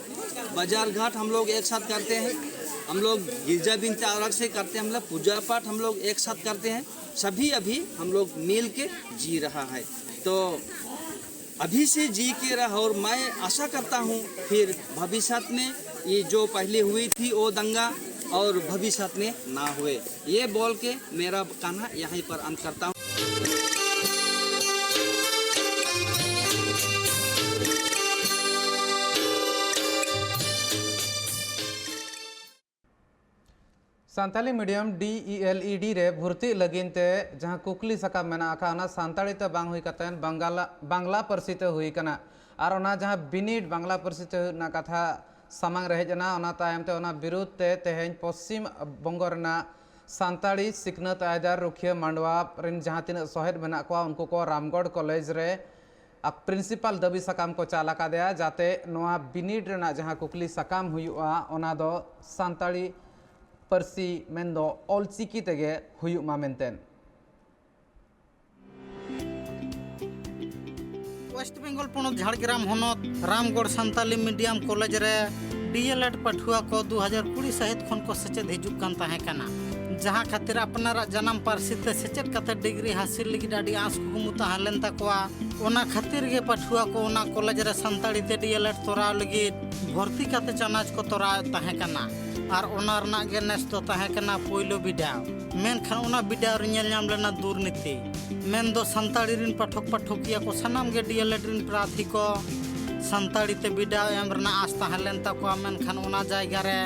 बाजार घाट हम लोग एक साथ करते हैं, हम लोग गिरजा बिनते अलग से करते हैं, हम लोग पूजा पाठ हम लोग एक साथ करते हैं। सभी अभी हम लोग मिल के जी रहा है। तो अभी से जी के रहा, और मैं आशा करता हूँ फिर भविष्य में ये जो पहले हुई थी वो दंगा और भविष्य में ना हुए, ये बोल के मेरा कहना यहीं पर अंत करता हूँ। ᱥᱟᱱᱛᱟᱞᱤ ᱢᱤᱰᱤᱭᱟᱢ ᱰᱤ ᱤ ᱮᱞ ᱤ ᱰᱤ ᱨᱮ ᱵᱷᱚᱨᱛᱤᱜ ᱞᱟᱹᱜᱤᱫ ᱛᱮ ᱡᱟᱦᱟᱸ ᱠᱩᱠᱞᱤ ᱥᱟᱠᱟᱢ ᱢᱮᱱᱟᱜ ᱟᱠᱟᱫ, ᱚᱱᱟ ᱥᱟᱱᱛᱟᱲᱤ ᱛᱮ ᱵᱟᱝ ᱦᱩᱭ ᱠᱟᱛᱮ ᱵᱟᱝᱜᱟᱞᱟ-, ᱵᱟᱝᱞᱟ ᱯᱟᱹᱨᱥᱤ ᱛᱮ ᱦᱩᱭ ᱠᱟᱱᱟ᱾ ᱟᱨ ᱚᱱᱟ ᱡᱟᱦᱟᱸ ᱵᱤᱱᱤᱰ ᱵᱟᱝᱞᱟ ᱯᱟᱹᱨᱥᱤ ᱛᱮ ᱦᱩᱭᱩᱜ ᱨᱮᱱᱟᱜ ᱠᱟᱛᱷᱟ ᱥᱟᱢᱟᱝ ᱨᱮ ᱦᱮᱡ ᱮᱱᱟ, ᱚᱱᱟ ᱛᱟᱭᱚᱢ ᱛᱮ ᱚᱱᱟ ᱵᱤᱨᱩᱫᱷ ᱛᱮ ᱛᱮᱦᱮᱧ ᱯᱚᱥᱪᱤᱢ ᱵᱚᱝᱜᱚ ᱨᱮᱱᱟᱜ ᱥᱟᱱᱛᱟᱲᱤ ᱥᱤᱠᱷᱱᱟᱹᱛ ᱟᱭᱫᱟᱨ ᱨᱩᱠᱷᱤᱭᱟᱹ ᱢᱟᱰᱣᱟ ᱨᱮᱱ ᱡᱟᱦᱟᱸ ᱛᱤᱱᱟᱹᱜ ᱥᱚᱦᱮᱫ ᱢᱮᱱᱟᱜ ᱠᱚᱣᱟ, ᱩᱱᱠᱩ ᱠᱚ ᱨᱟᱢᱜᱚᱲ ᱠᱚᱞᱮᱡᱽ ᱨᱮ ᱟᱠ-, ᱯᱨᱤᱱᱥᱤᱯᱟᱞ ᱫᱟᱹᱵᱤ ᱥᱟᱠᱟᱢ ᱠᱚ ᱪᱟᱞ ᱟᱠᱟᱫᱮᱭᱟ, ᱡᱟᱛᱮ ᱱᱚᱣᱟ ᱵᱤᱱᱤᱰ ᱨᱮᱱᱟᱜ ᱡᱟᱦᱟᱸ ᱠᱩᱠᱞᱤ ᱥᱟᱠᱟᱢ ᱦᱩᱭᱩᱜᱼᱟ, ᱚᱱᱟ ᱫᱚ ᱥᱟᱱᱛᱟᱲᱤ ᱯᱟᱹᱨᱥᱤ, ᱢᱮᱱᱫᱚ ᱚᱞᱪᱤᱠᱤ ᱛᱮᱜᱮ ᱦᱩᱭᱩᱜ ᱢᱟ ᱢᱮᱱᱛᱮ᱾ ᱳᱭᱮᱥᱴ ᱵᱮᱝᱜᱚᱞ ᱯᱚᱱᱚᱛ ᱡᱷᱟᱲᱜᱨᱟᱢ ᱦᱚᱱᱚᱛ ᱨᱟᱢᱜᱚᱲ ᱥᱟᱱᱛᱟᱞᱤ ᱢᱤᱰᱤᱭᱟᱢ ᱠᱚᱞᱮᱡᱽ ᱨᱮ ᱰᱤ ᱮᱞ ᱮᱰ ᱯᱟᱹᱴᱷᱩᱣᱟᱹ ᱠᱚ ᱫᱩ ᱦᱟᱡᱟᱨ ᱠᱩᱲᱤ ᱥᱟᱹᱦᱤᱛ ᱠᱷᱚᱱ ᱠᱚ ᱥᱮᱪᱮᱫ ᱦᱤᱡᱩᱜ ᱠᱟᱱ ᱛᱟᱦᱮᱸ ᱠᱟᱱᱟ, ᱡᱟᱦᱟᱸ ᱠᱷᱟᱹᱛᱤᱨ ᱟᱯᱱᱟᱨᱟᱜ ᱡᱟᱱᱟᱢ ᱯᱟᱹᱨᱥᱤ ᱛᱮ ᱥᱮᱪᱮᱫ ᱠᱟᱛᱮ ᱰᱤᱜᱽᱨᱤ ᱦᱟᱹᱥᱤᱞ ᱞᱟᱹᱜᱤᱫ ᱟᱹᱰᱤ ᱟᱸᱥ ᱠᱩᱠᱢᱩ ᱛᱟᱦᱮᱸ ᱞᱮᱱ ᱛᱟᱠᱚᱣᱟ᱾ ᱚᱱᱟ ᱠᱷᱟᱹᱛᱤᱨ ᱜᱮ ᱯᱟᱹᱴᱷᱩᱣᱟᱹ ᱠᱚ ᱚᱱᱟ ᱠᱚᱞᱮᱡᱽ ᱨᱮ ᱥᱟᱱᱛᱟᱲᱤ ᱛᱮ ᱰᱤ ᱮᱞ ᱮᱰ ᱛᱚᱨᱟᱣ ᱞᱟᱹᱜᱤᱫ ᱵᱷᱚᱨᱛᱤ ᱠᱟᱛᱮ ᱪᱟᱱᱟᱪ ᱠᱚ ᱛᱚᱨᱟᱣᱮᱫ ᱛᱟᱦᱮᱸ ᱠᱟᱱᱟ᱾ ᱟᱨ ᱚᱱᱟ ᱨᱮᱱᱟᱜ ᱜᱮ ᱱᱮᱥ ᱫᱚ ᱛᱟᱦᱮᱸ ᱠᱟᱱᱟ ᱯᱳᱭᱞᱳ ᱵᱤᱰᱟᱹᱣ᱾ ᱢᱮᱱᱠᱷᱟᱱ ᱚᱱᱟ ᱵᱤᱰᱟᱹᱣ ᱨᱮ ᱧᱮᱞ ᱧᱟᱢ ᱞᱮᱱᱟ ᱫᱩᱨᱱᱤᱛᱤ᱾ ᱢᱮᱱᱫᱚ ᱥᱟᱱᱛᱟᱲᱤ ᱨᱮᱱ ᱯᱟᱴᱷᱚᱠ ᱯᱟᱴᱷᱚᱠᱤᱭᱟᱹ ᱠᱚ ᱥᱟᱱᱟᱢ ᱜᱮ ᱰᱤ ᱮᱞ ᱮᱰ ᱨᱮᱱ ᱯᱨᱟᱨᱛᱷᱤ ᱠᱚ ᱥᱟᱱᱛᱟᱲᱤ ᱛᱮ ᱵᱤᱰᱟᱹᱣ ᱮᱢ ᱨᱮᱱᱟᱜ ᱟᱸᱥ ᱛᱟᱦᱮᱸ ᱞᱮᱱ ᱛᱟᱠᱚᱣᱟ, ᱢᱮᱱᱠᱷᱟᱱ ᱚᱱᱟ ᱡᱟᱭᱜᱟ ᱨᱮ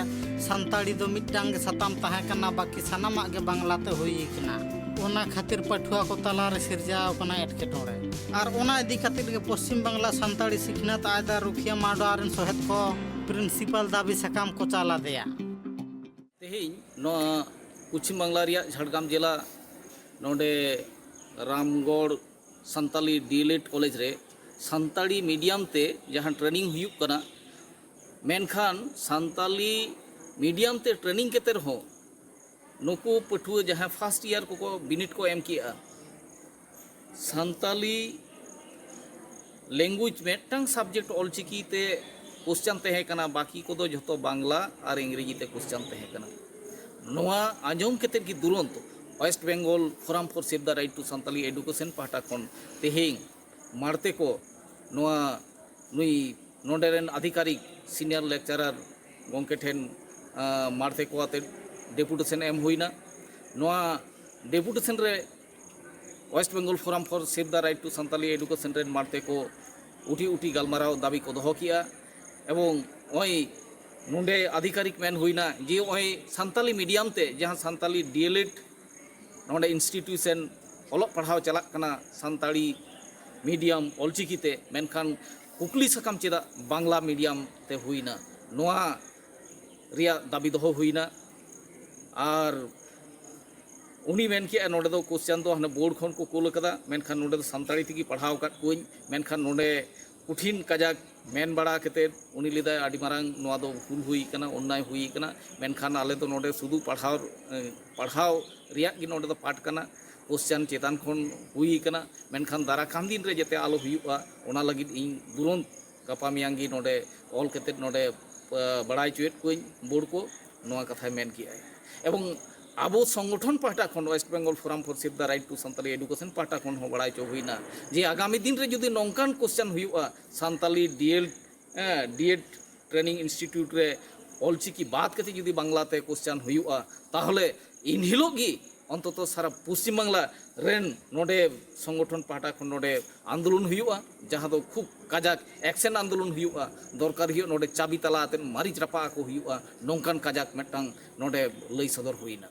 ᱥᱟᱱᱛᱟᱲᱤ ᱫᱚ ᱢᱤᱫᱴᱟᱝ ᱜᱮ ᱥᱟᱛᱟᱢ ᱛᱟᱦᱮᱸ ᱠᱟᱱᱟ, ᱵᱟᱹᱠᱤ ᱥᱟᱱᱟᱢᱟᱜ ᱜᱮ ᱵᱟᱝᱞᱟ ᱛᱮ ᱦᱩᱭ ᱠᱟᱱᱟ᱾ ᱚᱱᱟ ᱠᱷᱟᱹᱛᱤᱨ ᱯᱟᱹᱴᱷᱩᱣᱟᱹ ᱠᱚ ᱛᱟᱞᱟᱨᱮ ᱥᱤᱨᱡᱟᱣ ᱟᱠᱟᱱᱟ ᱮᱴᱠᱮᱴᱚᱬᱮ᱾ ᱟᱨ ᱚᱱᱟ ᱤᱫᱤ ᱠᱟᱛᱮ ᱜᱮ ᱯᱚᱥᱪᱤᱢ ᱵᱟᱝᱞᱟ ᱥᱟᱱᱛᱟᱲᱤ ᱥᱤᱠᱷᱱᱟᱹᱛ ᱟᱭᱫᱟ ᱨᱩᱠᱷᱤᱭᱟᱹ ᱢᱟᱰᱣᱟ ᱨᱮᱱ ᱥᱚᱦᱮᱫ ᱠᱚ ᱯᱨᱤᱱᱥᱤᱯᱟᱞ ᱫᱟᱹᱵᱤ ᱥᱟᱠᱟᱢ ᱠᱚ ᱪᱟᱞ ᱟᱫᱮᱭᱟ᱾ ᱛᱮᱦᱮᱧ ᱱᱚᱣᱟ ᱯᱚᱪᱷᱤᱢ ᱵᱟᱝᱞᱟ ᱨᱮᱭᱟᱜ ᱡᱷᱟᱲᱜᱨᱟᱢ ᱡᱮᱞᱟ, ᱱᱚᱰᱮ ᱨᱟᱢᱜᱚᱲ ᱥᱟᱱᱛᱟᱞᱤ ᱰᱤᱮᱞᱮᱰ ᱠᱚᱞᱮᱡᱽ ᱨᱮ ᱥᱟᱱᱛᱟᱲᱤ ᱢᱤᱰᱤᱭᱟᱢ ᱛᱮ ᱡᱟᱦᱟᱸ ᱴᱨᱮᱱᱤᱝ ᱦᱩᱭᱩᱜ ᱠᱟᱱᱟ, ᱢᱮᱱᱠᱷᱟᱱ ᱥᱟᱱᱛᱟᱞᱤ ᱢᱤᱰᱤᱭᱟᱢ ᱛᱮ ᱴᱨᱮᱱᱤᱝ ᱠᱟᱛᱮ ᱨᱮᱦᱚᱸ ᱱᱩᱠᱩ ᱯᱟᱹᱴᱷᱩᱣᱟᱹ ᱡᱟᱦᱟᱸᱭ ᱯᱷᱟᱥᱴ ᱤᱭᱟᱨ ᱠᱚᱠᱚ ᱵᱤᱱᱤᱰ ᱠᱚ ᱮᱢ ᱠᱮᱜᱼᱟ, ᱥᱟᱱᱛᱟᱞᱤ ᱞᱮᱝᱜᱩᱭᱮᱡᱽ ᱢᱤᱫᱴᱟᱝ ᱥᱟᱵᱡᱮᱠᱴ ᱚᱞᱪᱤᱠᱤ ᱛᱮ ᱠᱚᱥᱪᱟᱱ ᱛᱟᱦᱮᱸ ᱠᱟᱱᱟ, ᱵᱟᱹᱠᱤ ᱠᱚᱫᱚ ᱡᱷᱚᱛᱚ ᱵᱟᱝᱞᱟ ᱟᱨ ᱤᱝᱨᱮᱡᱤ ᱛᱮ ᱠᱚᱥᱪᱟᱱ ᱛᱟᱦᱮᱸ ᱠᱟᱱᱟ᱾ ᱱᱚᱣᱟ ᱟᱸᱡᱚᱢ ᱠᱟᱛᱮᱫ ᱜᱮ ᱫᱩᱨᱚᱱᱛᱚ West Bengal forum for save the right to Santali education ᱯᱟᱦᱴᱟ ᱠᱷᱚᱱ ᱛᱮᱦᱮᱧ ᱢᱟᱲᱛᱮ ᱠᱚ ᱱᱚᱣᱟ ᱱᱩᱭ ᱱᱚᱰᱮ ᱨᱮᱱ ᱟᱫᱷᱤᱠᱟᱨᱤᱠ ᱥᱤᱱᱤᱭᱟᱨ ᱞᱮᱠᱪᱟᱨᱟᱨ ᱜᱚᱢᱠᱮ ᱴᱷᱮᱱ, ᱟᱸ, ᱢᱟᱲᱛᱮ ᱠᱚ ᱟᱛᱮ ᱰᱮᱯᱩᱴᱮᱥᱚᱱ ᱮᱢ ᱦᱩᱭᱱᱟ᱾ ᱱᱚᱣᱟ ᱰᱮᱯᱩᱴᱮᱥᱚᱱ ᱨᱮ West Bengal forum for save the right to Santali education ᱨᱮᱱ ᱢᱟᱲᱛᱮ ᱠᱚ ᱩᱴᱷᱤ ᱩᱴᱷᱤ ᱜᱟᱞᱢᱟᱨᱟᱣ ᱫᱟᱹᱵᱤ ᱠᱚ ᱫᱚᱦᱚ ᱠᱮᱜᱼᱟ᱾ ᱮᱵᱚᱝ ᱱᱚᱜᱼᱚᱭ ᱱᱚᱰᱮ ᱟᱫᱷᱤᱠᱟᱨᱤᱠ ᱢᱮᱱ ᱦᱩᱭᱱᱟ ᱡᱮ ᱱᱚᱜᱼᱚᱭ ᱥᱟᱱᱛᱟᱞᱤ ᱢᱤᱰᱤᱭᱟᱢ ᱛᱮ ᱡᱟᱦᱟᱸ ᱥᱟᱱᱛᱟᱞᱤ ᱰᱤᱮᱞᱮᱰ ᱱᱚᱰᱮ ᱤᱱᱥᱴᱤᱴᱤᱭᱩᱥᱚᱱ ᱚᱞᱚᱜ ᱯᱟᱲᱦᱟᱣ ᱪᱟᱞᱟᱜ ᱠᱟᱱᱟ ᱥᱟᱱᱛᱟᱲᱤ ᱢᱤᱰᱤᱭᱟᱢ ᱚᱞᱪᱤᱠᱤ ᱛᱮ, ᱢᱮᱱᱠᱷᱟᱱ ᱠᱩᱠᱞᱤ ᱥᱟᱠᱟᱢ ᱪᱮᱫᱟᱜ ᱵᱟᱝᱞᱟ ᱢᱤᱰᱤᱭᱟᱢ ᱛᱮ ᱦᱩᱭᱱᱟ, ᱱᱚᱣᱟ ᱨᱮᱭᱟᱜ ᱫᱟᱹᱵᱤ ᱫᱚᱦᱚ ᱦᱩᱭᱱᱟ᱾ ᱟᱨ ᱩᱱᱤ ᱢᱮᱱ ᱠᱮᱜᱼᱟ, ᱱᱚᱰᱮ ᱫᱚ ᱠᱚᱥᱪᱟᱱ ᱫᱚ ᱦᱟᱱᱮ ᱵᱳᱨᱰ ᱠᱷᱚᱱ ᱠᱚ ᱠᱳᱞ ᱟᱠᱟᱫᱟ, ᱢᱮᱱᱠᱷᱟᱱ ᱱᱚᱰᱮ ᱫᱚ ᱥᱟᱱᱛᱟᱲᱤ ᱛᱮᱜᱮ ᱯᱟᱲᱦᱟᱣ ᱟᱠᱟᱫ ᱠᱚᱣᱟᱹᱧ, ᱢᱮᱱᱠᱷᱟᱱ ᱱᱚᱰᱮ ᱠᱚᱴᱷᱤᱱ ᱠᱟᱡᱟᱠ ᱢᱮᱱ ᱵᱟᱲᱟ ᱠᱟᱛᱮᱫ ᱩᱱᱤ ᱞᱟᱹᱭᱫᱟᱭ, "ᱟᱹᱰᱤ ᱢᱟᱨᱟᱝ ᱱᱚᱣᱟ ᱫᱚ ᱵᱷᱩᱞ ᱦᱩᱭ ᱟᱠᱟᱱᱟ, ᱚᱱᱱᱟᱭ ᱦᱩᱭ ᱟᱠᱟᱱᱟ, ᱢᱮᱱᱠᱷᱟᱱ ᱟᱞᱮ ᱫᱚ ᱱᱚᱰᱮ ᱥᱩᱫᱷᱩ ᱯᱟᱲᱦᱟᱣ, ᱮ, ᱯᱟᱲᱦᱟᱣ ᱨᱮᱭᱟᱜ ᱜᱮ ᱱᱚᱰᱮ ᱫᱚ ᱯᱟᱴ ᱠᱟᱱᱟ, ᱠᱚᱥᱪᱟᱱ ᱪᱮᱛᱟᱱ ᱠᱷᱚᱱ ᱦᱩᱭ ᱟᱠᱟᱱᱟ, ᱢᱮᱱᱠᱷᱟᱱ ᱫᱟᱨᱟ ᱠᱟᱱ ᱫᱤᱱ ᱨᱮ ᱡᱟᱛᱮ ᱟᱞᱚ ᱦᱩᱭᱩᱜᱼᱟ, ᱚᱱᱟ ᱞᱟᱹᱜᱤᱫ ᱤᱧ ᱛᱩᱨᱚᱱᱛ ᱜᱟᱯᱟ ᱢᱮᱭᱟᱝ ᱜᱮ ᱱᱚᱰᱮ ᱚᱞ ᱠᱟᱛᱮᱫ ᱱᱚᱰᱮ, ᱟ, ᱵᱟᱲᱟᱭ ᱦᱚᱪᱚᱭᱮᱫ ᱠᱚᱣᱟᱹᱧ ᱵᱳᱨᱰ ᱠᱚ", ᱱᱚᱣᱟ ᱠᱟᱛᱷᱟᱭ ᱢᱮᱱ ᱠᱮᱜᱼᱟᱭ᱾ ᱮᱵᱚᱝ ᱟᱵᱚ ᱥᱚᱝᱜᱚᱴᱷᱚᱱ ᱯᱟᱦᱴᱟ ᱠᱷᱚᱱ, West Bengal forum for save the right to Santali education ᱯᱟᱦᱴᱟ ᱠᱷᱚᱱ ᱦᱚᱸ ᱵᱟᱲᱟᱭ ᱦᱚᱪᱚ ᱦᱩᱭᱱᱟ ᱡᱮ ᱟᱜᱟᱢᱤ ᱫᱤᱱ ᱨᱮ ᱡᱩᱫᱤ ᱱᱚᱝᱠᱟᱱ ᱠᱚᱥᱪᱟᱱ ᱦᱩᱭᱩᱜᱼᱟ, ᱥᱟᱱᱛᱟᱞᱤ ᱰᱤᱮᱞ, ᱮ, ᱰᱤᱮᱰ ᱴᱨᱮᱱᱤᱝ ᱤᱱᱥᱴᱤᱴᱤᱭᱩᱴ ᱨᱮ ᱚᱞᱪᱤᱠᱤ ᱵᱟᱫ ᱠᱟᱛᱮ ᱡᱩᱫᱤ ᱵᱟᱝᱞᱟᱛᱮ ᱠᱚᱥᱪᱟᱱ ᱦᱩᱭᱩᱜᱼᱟ, ᱛᱟᱦᱚᱞᱮ ᱤᱱ ᱦᱤᱞᱳᱜ ᱜᱮ ᱚᱱᱛᱚᱛᱚ ᱥᱟᱨᱟ ᱯᱚᱥᱪᱤᱢ ᱵᱟᱝᱞᱟ ᱨᱮᱱ ᱱᱚᱰᱮ ᱥᱚᱝᱜᱚᱴᱷᱚᱱ ᱯᱟᱦᱴᱟ ᱠᱷᱚᱱ ᱱᱚᱰᱮ ᱟᱱᱫᱳᱞᱚᱱ ᱦᱩᱭᱩᱜᱼᱟ, ᱡᱟᱦᱟᱸ ᱫᱚ ᱠᱷᱩᱵ ᱠᱟᱡᱟᱠ ᱮᱠᱥᱮᱱ ᱟᱱᱫᱳᱞᱚᱱ ᱦᱩᱭᱩᱜᱼᱟ, ᱫᱚᱨᱠᱟᱨ ᱦᱩᱭᱩᱜᱼᱟ ᱱᱚᱰᱮ ᱪᱟᱵᱤ ᱛᱟᱞᱟ ᱟᱛᱮ ᱢᱟᱹᱨᱤᱪ ᱨᱟᱯᱟᱜ ᱟᱠᱚ ᱦᱩᱭᱩᱜᱼᱟ, ᱱᱚᱝᱠᱟᱱ ᱠᱟᱡᱟᱠ ᱢᱤᱫᱴᱟᱝ ᱱᱚᱰᱮ ᱞᱟᱹᱭ ᱥᱚᱫᱚᱨ ᱦᱩᱭᱱᱟ᱾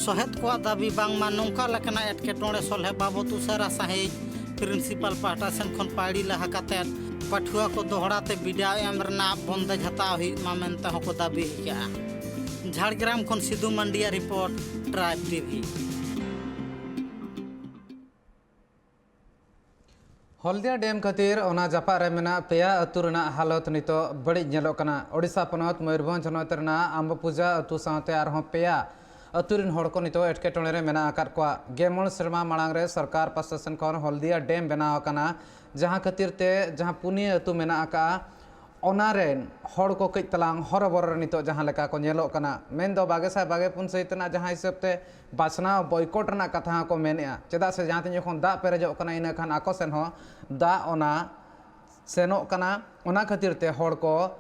ᱥᱚᱦᱮᱫ ᱠᱚᱣᱟᱜ ᱫᱟᱹᱵᱤ ᱵᱟᱝᱢᱟ ᱱᱚᱝᱠᱟ ᱞᱮᱠᱟᱱᱟᱜ ᱮᱴᱠᱮᱴᱚᱬᱮ ᱥᱚᱞᱦᱮ ᱵᱟᱵᱚᱛ ᱩᱥᱟᱹᱨᱟ ᱥᱟᱺᱦᱤᱡ ᱯᱨᱤᱱᱥᱤᱯᱟᱞ ᱯᱟᱦᱴᱟ ᱥᱮᱱ ᱠᱷᱚᱱ ᱯᱟᱹᱭᱲᱤ ᱞᱟᱦᱟ ᱠᱟᱛᱮ ᱯᱟᱹᱴᱷᱩᱣᱟᱹ ᱠᱚ ᱫᱚᱦᱲᱟ ᱛᱮ ᱵᱤᱰᱟᱹᱣ ᱮᱢ ᱨᱮᱱᱟᱜ ᱵᱚᱱᱫᱮᱡ ᱦᱟᱛᱟᱣ ᱦᱩᱭᱩᱜ ᱢᱟ ᱢᱮᱱᱛᱮ ᱦᱚᱸᱠᱚ ᱫᱟᱹᱵᱤ ᱟᱠᱟᱫᱼᱟ᱾ ᱡᱷᱟᱲᱜᱨᱟᱢ ᱠᱷᱚᱱ Sidu Mandia report, tribe TV. Haldia dam ᱠᱷᱟᱹᱛᱤᱨ ᱚᱱᱟ ᱡᱟᱯᱟᱜ ᱨᱮ ᱢᱮᱱᱟᱜ ᱯᱮᱭᱟ ᱟᱹᱛᱩ ᱨᱮᱱᱟᱜ ᱦᱟᱞᱚᱛ ᱱᱤᱛᱚᱜ ᱵᱟᱹᱲᱤᱡ ᱧᱮᱞᱚᱜ ᱠᱟᱱᱟ᱾ ᱳᱰᱤᱥᱟ ᱯᱚᱱᱚᱛ ᱢᱚᱭᱩᱨᱵᱷᱚᱸᱡᱽ ᱦᱚᱱᱚᱛ ᱨᱮᱱᱟᱜ ᱟᱢᱵᱚᱯᱩᱡᱟ ᱟᱹᱛᱩ ᱥᱟᱶᱛᱮ ᱟᱨᱦᱚᱸ ᱯᱮᱭᱟ ᱟᱹᱛᱩ ᱨᱮᱱ ᱦᱚᱲ ᱠᱚ ᱱᱤᱛᱚᱜ ᱮᱴᱠᱮᱴᱚᱬᱮ ᱨᱮ ᱢᱮᱱᱟᱜ ᱟᱠᱟᱫ ᱠᱚᱣᱟ᱾ ᱜᱮ ᱢᱚᱬ ᱥᱮᱨᱢᱟ ᱢᱟᱲᱟᱝ ᱨᱮ ᱥᱚᱨᱠᱟᱨ ᱯᱟᱥᱴᱟ ᱥᱮᱱ ᱠᱷᱚᱱ ᱦᱚᱞᱫᱤᱭᱟ ᱰᱮᱢ ᱵᱮᱱᱟᱣ ᱟᱠᱟᱱᱟ, ᱡᱟᱦᱟᱸ ᱠᱷᱟᱹᱛᱤᱨ ᱛᱮ ᱡᱟᱦᱟᱸ ᱯᱩᱱᱭᱟᱹ ᱟᱹᱛᱩ ᱢᱮᱱᱟᱜ ᱟᱠᱟᱫᱼᱟ, ᱚᱱᱟ ᱨᱮᱱ ᱦᱚᱲ ᱠᱚ ᱠᱟᱹᱡ ᱛᱟᱞᱟᱝ ᱦᱚᱨᱚᱵᱚᱨᱚ ᱨᱮ ᱱᱤᱛᱚᱜ ᱡᱟᱦᱟᱸ ᱞᱮᱠᱟ ᱠᱚ ᱧᱮᱞᱚᱜ ᱠᱟᱱᱟ, ᱢᱮᱱᱫᱚ ᱵᱟᱜᱮ ᱥᱟᱭ ᱵᱟᱜᱮ ᱯᱩᱱ ᱥᱟᱹᱦᱤᱛ ᱨᱮᱱᱟᱜ ᱡᱟᱦᱟᱸ ᱦᱤᱥᱟᱹᱵ ᱛᱮ ᱵᱟᱪᱷᱱᱟᱣ ᱵᱚᱭᱠᱚᱴ ᱨᱮᱱᱟᱜ ᱠᱟᱛᱷᱟ ᱦᱚᱸᱠᱚ ᱢᱮᱱᱮᱫᱼᱟ᱾ ᱪᱮᱫᱟᱜ ᱥᱮ ᱡᱟᱦᱟᱸ ᱛᱤᱱ ᱡᱚᱠᱷᱚᱱ ᱫᱟᱜ ᱯᱮᱨᱮᱡᱚᱜ ᱠᱟᱱᱟ, ᱤᱱᱟᱹ ᱠᱷᱟᱱ ᱟᱠᱚ ᱥᱮᱱ ᱦᱚᱸ ᱫᱟᱜ ᱚᱱᱟ ᱥᱮᱱᱚᱜ ᱠᱟᱱᱟ᱾ ᱚᱱᱟ ᱠᱷᱟᱹᱛᱤᱨ ᱛᱮ ᱦᱚᱲ ᱠᱚ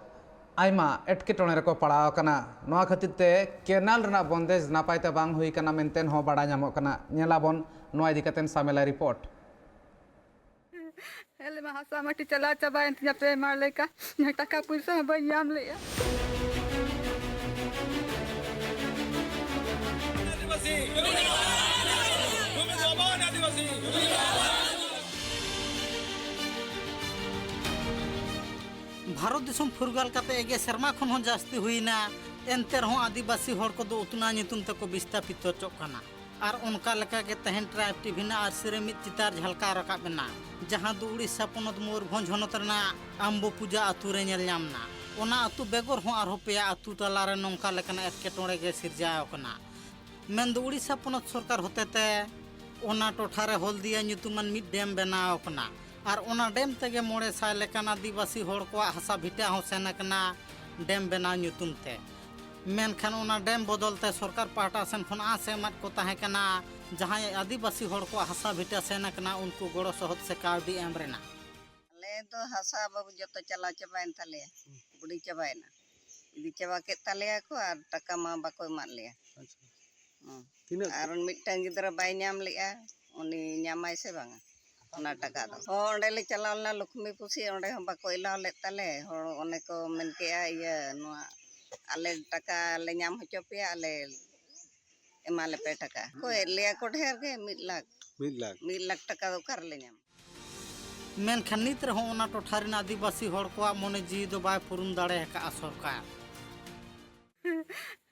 ᱟᱭᱢᱟ ᱮᱴᱠᱮᱴᱚᱬᱮ ᱨᱮᱠᱚ ᱯᱟᱲᱟᱣ ᱟᱠᱟᱱᱟ᱾ ᱱᱚᱣᱟ ᱠᱷᱟᱹᱛᱤᱨ ᱛᱮ ᱠᱮᱱᱟᱞ ᱨᱮᱱᱟᱜ ᱵᱚᱱᱫᱮᱡᱽ ᱱᱟᱯᱟᱭ ᱛᱮ ᱵᱟᱝ ᱦᱩᱭ ᱠᱟᱱᱟ ᱢᱮᱱᱛᱮ ᱦᱚᱸ ᱵᱟᱲᱟᱭ ᱧᱟᱢᱚᱜ ᱠᱟᱱᱟ᱾ ᱧᱮᱞᱟᱵᱚᱱ ᱱᱚᱣᱟ ᱤᱫᱤ ᱠᱟᱛᱮ ᱥᱟᱢᱮᱞᱟ ᱨᱤᱯᱳᱨᱴ᱾ ᱟᱞᱮ ᱢᱟ ᱦᱟᱥᱟ ᱢᱟᱹᱴᱤ ᱪᱟᱞᱟᱣ ᱪᱟᱵᱟᱭᱮᱱ ᱛᱤᱧᱟ ᱯᱮ ᱢᱟᱲ ᱞᱮᱠᱟ᱾ ᱴᱟᱠᱟ ᱯᱩᱭᱥᱟᱹ ᱦᱚᱸ ᱵᱟᱹᱧ ᱧᱟᱢ ᱞᱮᱜᱼᱟ᱾ ᱟᱹᱫᱤᱵᱟᱹᱥᱤ! ᱟᱹᱫᱤᱵᱟᱹᱥᱤ! ᱵᱷᱟᱨᱚᱛ ᱫᱤᱥᱚᱢ ᱯᱷᱩᱨᱜᱟᱹᱞ ᱠᱟᱛᱮ ᱮᱜᱮ ᱥᱮᱨᱢᱟ ᱠᱷᱚᱱ ᱦᱚᱸ ᱡᱟᱹᱥᱛᱤ ᱦᱩᱭᱮᱱᱟ, ᱮᱱᱛᱮ ᱨᱮᱦᱚᱸ ᱟᱹᱫᱤᱵᱟᱹᱥᱤ ᱦᱚᱲ ᱠᱚᱫᱚ ᱩᱛᱱᱟᱹᱣ ᱧᱩᱛᱩᱢ ᱛᱮᱠᱚ ᱵᱤᱥᱛᱟᱯᱤᱛ ᱦᱚᱪᱚᱜ ᱠᱟᱱᱟ᱾ ᱟᱨ ᱚᱱᱠᱟ ᱞᱮᱠᱟᱜᱮ ᱛᱮᱦᱮᱧ ᱴᱨᱟᱭᱤᱵᱽ ᱴᱤᱵᱷᱤ ᱨᱮᱱᱟᱜ ᱟᱹᱨᱥᱤ ᱨᱮ ᱢᱤᱫ ᱪᱤᱛᱟᱹᱨ ᱡᱷᱟᱞᱠᱟᱣ ᱨᱟᱠᱟᱵ ᱮᱱᱟ, ᱡᱟᱦᱟᱸ ᱫᱚ ᱩᱲᱤᱥᱥᱟ ᱯᱚᱱᱚᱛ ᱢᱚᱭᱩᱨᱵᱷᱚᱸᱡᱽ ᱦᱚᱱᱚᱛ ᱨᱮᱱᱟᱜ ᱟᱢᱵᱚᱯᱩᱡᱟ ᱟᱹᱛᱩ ᱨᱮ ᱧᱮᱞ ᱧᱟᱢ ᱮᱱᱟ᱾ ᱚᱱᱟ ᱟᱹᱛᱩ ᱵᱮᱜᱚᱨ ᱦᱚᱸ ᱟᱨᱦᱚᱸ ᱯᱮᱭᱟ ᱟᱹᱛᱩ ᱛᱟᱞᱟᱨᱮ ᱱᱚᱝᱠᱟ ᱞᱮᱠᱟᱱᱟᱜ ᱮᱴᱠᱮᱴᱚᱬᱮ ᱜᱮ ᱥᱤᱨᱡᱟᱹᱣ ᱟᱠᱟᱱᱟ᱾ ᱢᱮᱱᱫᱚ ᱩᱲᱤᱥᱥᱟ ᱯᱚᱱᱚᱛ ᱥᱚᱨᱠᱟᱨ ᱦᱚᱛᱮᱛᱮ ᱚᱱᱟ ᱴᱚᱴᱷᱟ ᱨᱮ ᱦᱚᱞᱫᱤᱭᱟ ᱧᱩᱛᱩᱢᱟᱱ ᱢᱤᱫ ᱰᱮᱢ ᱵᱮᱱᱟᱣ ᱟᱠᱟᱱᱟ᱾ ᱟᱨ ᱚᱱᱟ ᱰᱮᱢ ᱛᱮᱜᱮ ᱢᱚᱬᱮ ᱥᱟᱭ ᱞᱮᱠᱟᱱ ᱟᱹᱫᱤᱵᱟᱹᱥᱤ ᱦᱚᱲ ᱠᱚᱣᱟᱜ ᱦᱟᱥᱟ ᱵᱷᱤᱴᱟᱹ ᱦᱚᱸ ᱥᱮᱱ ᱟᱠᱟᱱᱟ ᱰᱮᱢ ᱵᱮᱱᱟᱣ ᱧᱩᱛᱩᱢ ᱛᱮ᱾ ᱢᱮᱱᱠᱷᱟᱱ ᱚᱱᱟ ᱰᱮᱢ ᱵᱚᱫᱚᱞ ᱛᱮ ᱥᱚᱨᱠᱟᱨ ᱯᱟᱦᱴᱟ ᱥᱮᱱ ᱠᱷᱚᱱ ᱟᱸᱥ ᱮ ᱮᱢᱟᱫ ᱠᱚ ᱛᱟᱦᱮᱸ ᱠᱟᱱᱟ, ᱡᱟᱦᱟᱸᱭ ᱟᱹᱫᱤᱵᱟᱹᱥᱤ ᱦᱚᱲ ᱠᱚᱣᱟᱜ ᱦᱟᱥᱟ ᱵᱷᱤᱴᱟᱹ ᱥᱮᱱ ᱟᱠᱟᱱᱟ, ᱩᱱᱠᱩ ᱜᱚᱲᱚ ᱥᱚᱦᱚᱫ ᱥᱮ ᱠᱟᱹᱣᱰᱤ ᱮᱢ ᱨᱮᱱᱟᱜ᱾ ᱟᱞᱮ ᱫᱚ ᱦᱟᱥᱟ ᱵᱟᱹᱵᱩ ᱡᱚᱛᱚ ᱪᱟᱞᱟᱣ ᱪᱟᱵᱟᱭᱮᱱ ᱛᱟᱞᱮᱭᱟ, ᱵᱩᱰᱤ ᱪᱟᱵᱟᱭᱮᱱᱟ, ᱤᱫᱤ ᱪᱟᱵᱟ ᱠᱮᱫ ᱛᱟᱞᱮᱭᱟ ᱠᱚ ᱟᱨ ᱴᱟᱠᱟ ᱢᱟ ᱵᱟᱠᱚ ᱮᱢᱟᱫ ᱞᱮᱭᱟ᱾ ᱟᱪᱪᱷᱟ᱾ ᱦᱩᱸ᱾ ᱛᱤᱱᱟᱹᱜ? ᱟᱨ ᱢᱤᱫᱴᱟᱝ ᱜᱤᱫᱽᱨᱟᱹ ᱵᱟᱭ ᱧᱟᱢ ᱞᱮᱜᱼᱟ, ᱩᱱᱤ ᱧᱟᱢᱟᱭ ᱥᱮ ᱵᱟᱝᱟ ᱚᱱᱟ ᱴᱟᱠᱟ ᱫᱚ? ᱦᱚᱸ, ᱚᱸᱰᱮ ᱞᱮ ᱪᱟᱞᱟᱣ ᱞᱮᱱᱟ ᱞᱚᱠᱷᱢᱤ ᱯᱩᱥᱤ, ᱚᱸᱰᱮ ᱦᱚᱸ ᱵᱟᱠᱚ ᱮᱞᱟᱣ ᱞᱮᱫ ᱛᱟᱞᱮ᱾ ᱦᱚᱲ ᱚᱱᱮ ᱠᱚ ᱢᱮᱱ ᱠᱮᱜᱼᱟ, "ᱤᱭᱟᱹ, ᱱᱚᱣᱟ ᱟᱞᱮ ᱴᱟᱠᱟ ᱞᱮ ᱧᱟᱢ ᱦᱚᱪᱚ ᱯᱮᱭᱟ, ᱟᱞᱮ ᱮᱢᱟ ᱞᱮᱯᱮ ᱴᱟᱠᱟ᱾ ᱠᱚᱭᱮᱫ ᱞᱮᱭᱟ ᱠᱚ ᱰᱷᱮᱨ ᱜᱮ, ᱢᱤᱫ ᱞᱟᱠᱷ᱾ ᱢᱤᱫ ᱞᱟᱠᱷ᱾ ᱢᱤᱫ ᱞᱟᱠᱷ ᱴᱟᱠᱟ ᱫᱚ ᱚᱠᱟ ᱨᱮᱞᱮ ᱧᱟᱢᱟ? ᱢᱮᱱᱠᱷᱟᱱ ᱱᱤᱛ ᱨᱮᱦᱚᱸ ᱚᱱᱟ ᱴᱚᱴᱷᱟ ᱨᱮᱱ ᱟᱹᱫᱤᱵᱟᱹᱥᱤ ᱦᱚᱲ ᱠᱚᱣᱟᱜ ᱢᱚᱱᱮ ᱡᱤᱣᱤ ᱫᱚ ᱵᱟᱭ ᱯᱩᱨᱩᱱ ᱫᱟᱲᱮ ᱟᱠᱟᱫᱼᱟ ᱥᱚᱨᱠᱟᱨ᱾